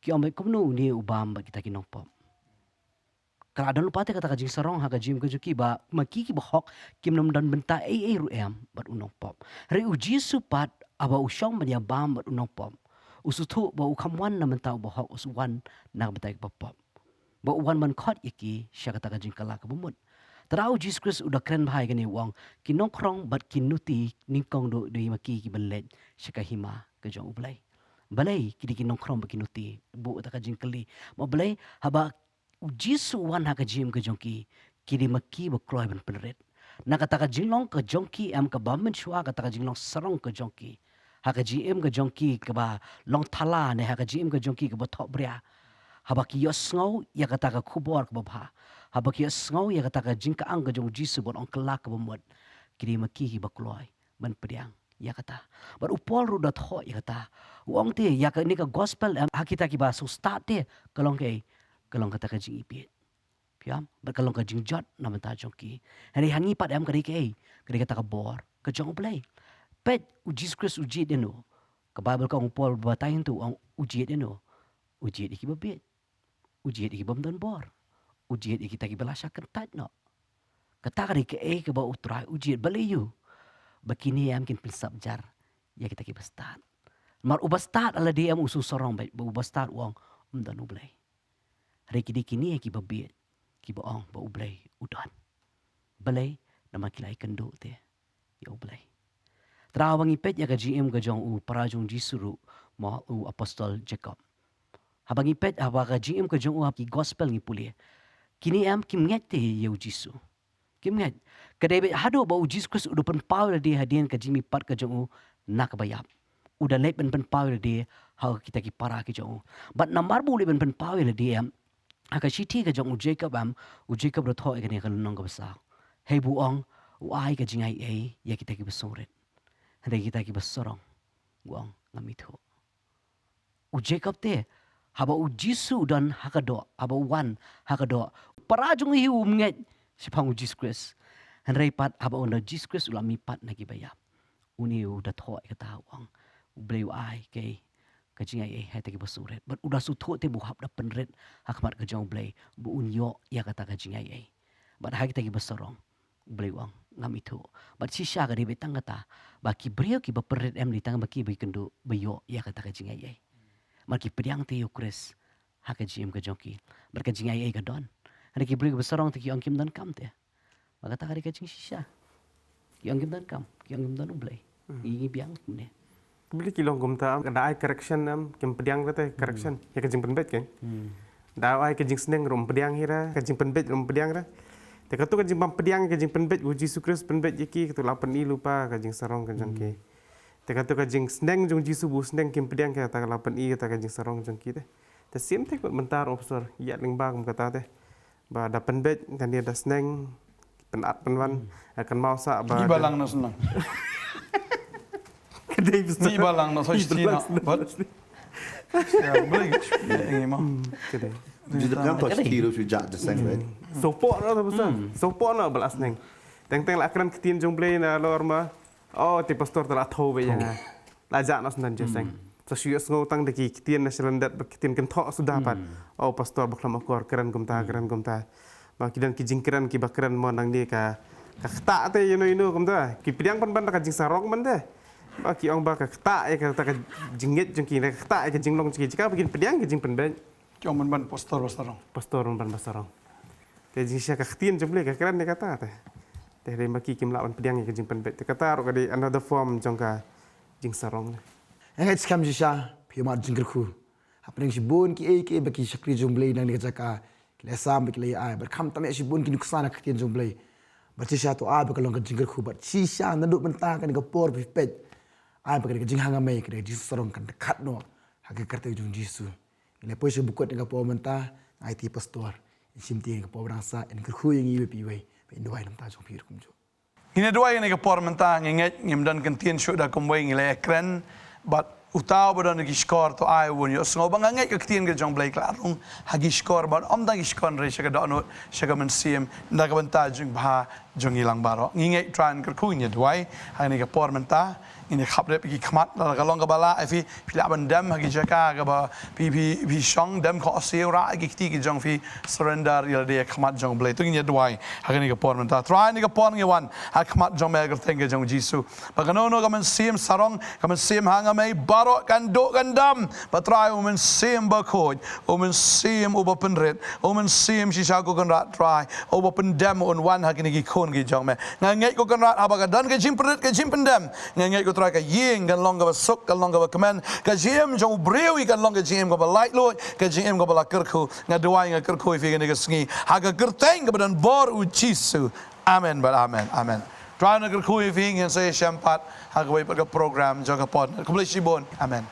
ki ong beit, kumno une u bam bad kita ki nongpop? Ka la don lypa te kata ka jingsarong ha ka jingim ka jong ki ba ma ki kiba hok kim nym don bynta ei ei ruh em bad u nongpop. Hynrei U Jisu pat haba u shong ban ïa bam bad u nongpop, u sngewthuh ba u kham wan na bynta uba hok, u wan na ka bynta kiba pop. Ba u wan ban khot ïa ki sha kata ka jingkylla kaba mut. Te da U Jisu Khrist u da kren bha ïa kane, u ong, ki nongkhrong bad ki nuti nyngkong duh dei ma ki kiban leit sha ka hima ka jong U Blei. Balei ki dei ki nongkhrong bad ki nuti? Buh kata ka jingkylli. Ma balei? Haba U Jisu u wan ha ka jingim ka jong ki, ki dei ma ki ba kloi ban pynrit. Na kata ka jinglong ka jong ki em, kaba mynshuwa kata ka jinglong sarong ka jong ki, ha ka jingim ka jong ki kaba long thala, ne ha ka jingim ka jong ki kaba thohbria, haba ki ïohsngew ïa kata ka khubor kaba bha, haba ki ïohsngew ïa kata ka jingkyang ka jong U Jisu ban ong kylla kaba mut, ki dei ma ki kiba kloi ban pdiang ïa kata. Bad u Paul ruh u da thoh ïa kata. U ong te ïa kane ka gospel em, ha kita kiba sngewstad te ka long kaei? Ka long kata ka jingïeit. Phi ïam? Bad ka long ka jingjot na bynta jong ki. Hynrei ha ngi pat em, ka dei kaei? Ka dei kata ka bor ka jong U Blei. peit, u Jisu Khrist u jied ïano? Ka Baibl ka ong, u Paul ba batai hangto u ong u jied ïano? U jied ïa ki babieit. U jied ïa ki bym don bor. U jied ïa kita kiba la shah kyntait noh. Kata ka dei kaei kaba u Trai u jied, balei? Ïoh ba kine em kin pynsap jar ïa kita kiba stad. Namar uba stad ha lade em u shu sarong beit, bad uba stad u ong ym don U Blei. Hynrei ki dei kine kiba bieit kiba ong ba U Blei u don. Balei? Namar ki la ïakynduh te ïa U Blei. Te haba ngi peit ïa ka jingim ka jong u para jong u Jisu ruh, mo, u apostol Jacob. Haba ngi peit, haba ka jingim ka jong u ha ki gospel ngi pule, kine em kim ngeit te ïa u Jisu. Kim ngeit. Ka dei beit haduh ba u Jisu Khrist u da pynpaw ïa lade hadien ka jingmihpat ka jong u na kaba ïap. U da leit ban pynpaw ïa lade ha kita ki para ki jong u. Bad namar ba u leit ban pynpaw ïa lade em, ha ka shithi ka jong u Jacob em, u Jacob u da thoh ïa kane ka lynnong kaba saw. Hei ba u ong, u ai ka jingaiei ïa kita kiba sngewrit. Hynrei kita kiba sarong, u ong ngam ithuh. U Jacob te, haba u Jisu u don ha ka doh, haba u wan ha ka doh, para jong u hi um ngeit shaphang u Jisu Khrist. Hynrei pat haba u don Jisu Khrist u la mihpat na kiba ïap, une u da thoh ïa kata, u ong U Blei u ai kei ka jingaiei ha kita kiba sngewrit. Bad u da sngewthuh te ba u hap da pynrit ha khmat ka jong U Blei ba un ïoh ïa kata ka jingaiei. Bad ha kita kiba sarong, U Blei u ong ngam ithuh. Bad shisha ka dei beit tang kata, ba ki briew kiba pynrit em dei tang ba ki ba ïakynduh ba ïoh ïa kata ka jingaiei. Namar ki pdiang te ïa u Khrist ha ka jingim ka jong ki. Bad ka jingaiei ka don. Hynrei ki briew kiba sarong te ki ong kim donkam te. Bad kata ka dei ka jingshisha. Ki ong kim donkam, ki ong kim don U Blei. Ngi, ngi biang kumne. Ki Blei ki long kumta, ka da ai correction em, kim pdiang kata correction ïa ka jingpynbeit kein. Da ai ka jingsneng ruh ym pdiang hi ra, ka jingpynbeit ruh ym pdiang ra. Te kato ka jingbym pdiang ïa ka jingpynbeit, u Jisu Khrist pynbeit ïa ki, kato la pyni lypa ka jingsarong ka jong ki. Te kato ka jingsneng jong u Jisu ba u sneng kim pdiang, kata ka la pyni kata ka jingsarong jong ki te. Te same thing pat mynta ruh, pastor, ïa lyngba kum kata te. Ba da pynbeit, kane da sneng, pynat pynwan, eh, kynmaw sa ba. Ngi balang na sneng. Ka dei, pastor. Ngi balang na sneng. Ngi balang na sneng. Bad ïa U Blei ngi ma. Hmm, ka dei. Ju dep ngam, pastor, ki ruh shu jah da sneng, right? Sopoh noh, pastor. Sopoh noh ba la sneng. Teng teng la kren ktien jong U Blei na lor ma. Oh, te pastor te la thew beit ïa nga. La jah noh shen jingïaseng. Sa shu ïohsngew tang da ki ktien na shalyndet, ba ki ktien kynthoh suda pat. Oh, pastor ba khlem akor, kren kumta, kren kumta. Ba ki don ki jingkren kiba kren mo nangne ka, ka ktah te ïano ïano kumta. Ki pdiang pynban da ka jingsarong ban te. Ba ki ong ba ka ktah ïa kata ka jingngeit jong ki, ka ktah ïa ka jinglong jong ki, jaka ba kin pdiang ka jingpynbeit. Ki ong pynban pastor ba sarong. Pastor pynban ba sarong. Te jingshisha ka ktien jong U Blei ka kren ïa kata te. Te hynrei ma ki kim lah ban pdiang ïa ka jingpynbeit. Te kata ruh ka dei another form jong ka jingsarong. Nga ngeit skhem shisha phi ïohmad jingkyrkhu hapdeng shibun kiei kiei ba ki shakri jong U Blei nangne ka jaka ki la sam ba ki la ïa ai. Bad khamtam ïa shibun ki nuksa na ka ktien jong U Blei. Bad shisha to ai ba ka long ka jingkyrkhu. Bad shisha naduh mynta kane ka por ba phi peit, ai ba kane ka jinghangamei, kane ka jingsarong kan da khat noh ha ka kyrteng jong U Jisu. Ngi la poi sha ba kut na ka por mynta, nga aiti pastor in shim ïa ka por ba dang sah, in kyrkhu ïa ngi iwei pa iwei. Ba in duwai na ka bynta jong phi ruh kumjuh. Ngin ïa duwai ïa kane ka por mynta, ngi ngeit ngim don kyntien shuh da kumwei, ngi la ïa kren bad uta uba don ki shkor to ai un ïohsngew. Ba nga ngeit ka ktien ka jong U Blei ka la rung ha ki shkor bad ym tang ki shkor, hynrei sha ka dohnud, sha ka mynsiem, na ka bynta jingbha jong ngi lang baroh. Ngi ngeit, Trai, yn kyrkhu. Ngi ïa duwai ha kane ka por mynta, ngin ïa khapdep ïa ki khmat, lada ka long kaba lah ïa phi, phi lah ban dem ha ki jaka kaba phi, phi, phi shong, dem khohsiew, rah ïa ki kti ki jong phi, surrender ïa lade ha khmat jong U Blei. To ngin ïa duwai ha kane ka por mynta. Trai, ha kane ka por ngi wan ha khmat jong me ha ka kyrteng ka jong U Jisu. Ba kano kano ka mynsiem sarong, ka mynsiem hangamei, baroh kan duh kan dam. Ba Trai, U Mynsiem Bakhuid, U Mynsiem uba pynrit, U Mynsiem shisha ko Kynrad Trai, uba pyndem, un wan ha kine ki khun ki jong me. Nga ngeit ko Kynrad, haba ka don ka jingpynrit ka jingpyndem, nga ngeit ko Trai, ka ïing kan long kaba suk, kan long kaba kmen, ka jingim jong u briew kan long ka jingim kaba laitluid, ka jingim kaba la kyrkhu. Nga duwai, nga kyrkhu ïa phi kane ka sngi ha ka kyrteng kaba don bor U Jisu. Amen bad amen. Amen. Trai, nga kyrkhu ïa phi, ngin sa ïashem pat ha kawei pat ka program jong ka por. Khublei shibun. Amen.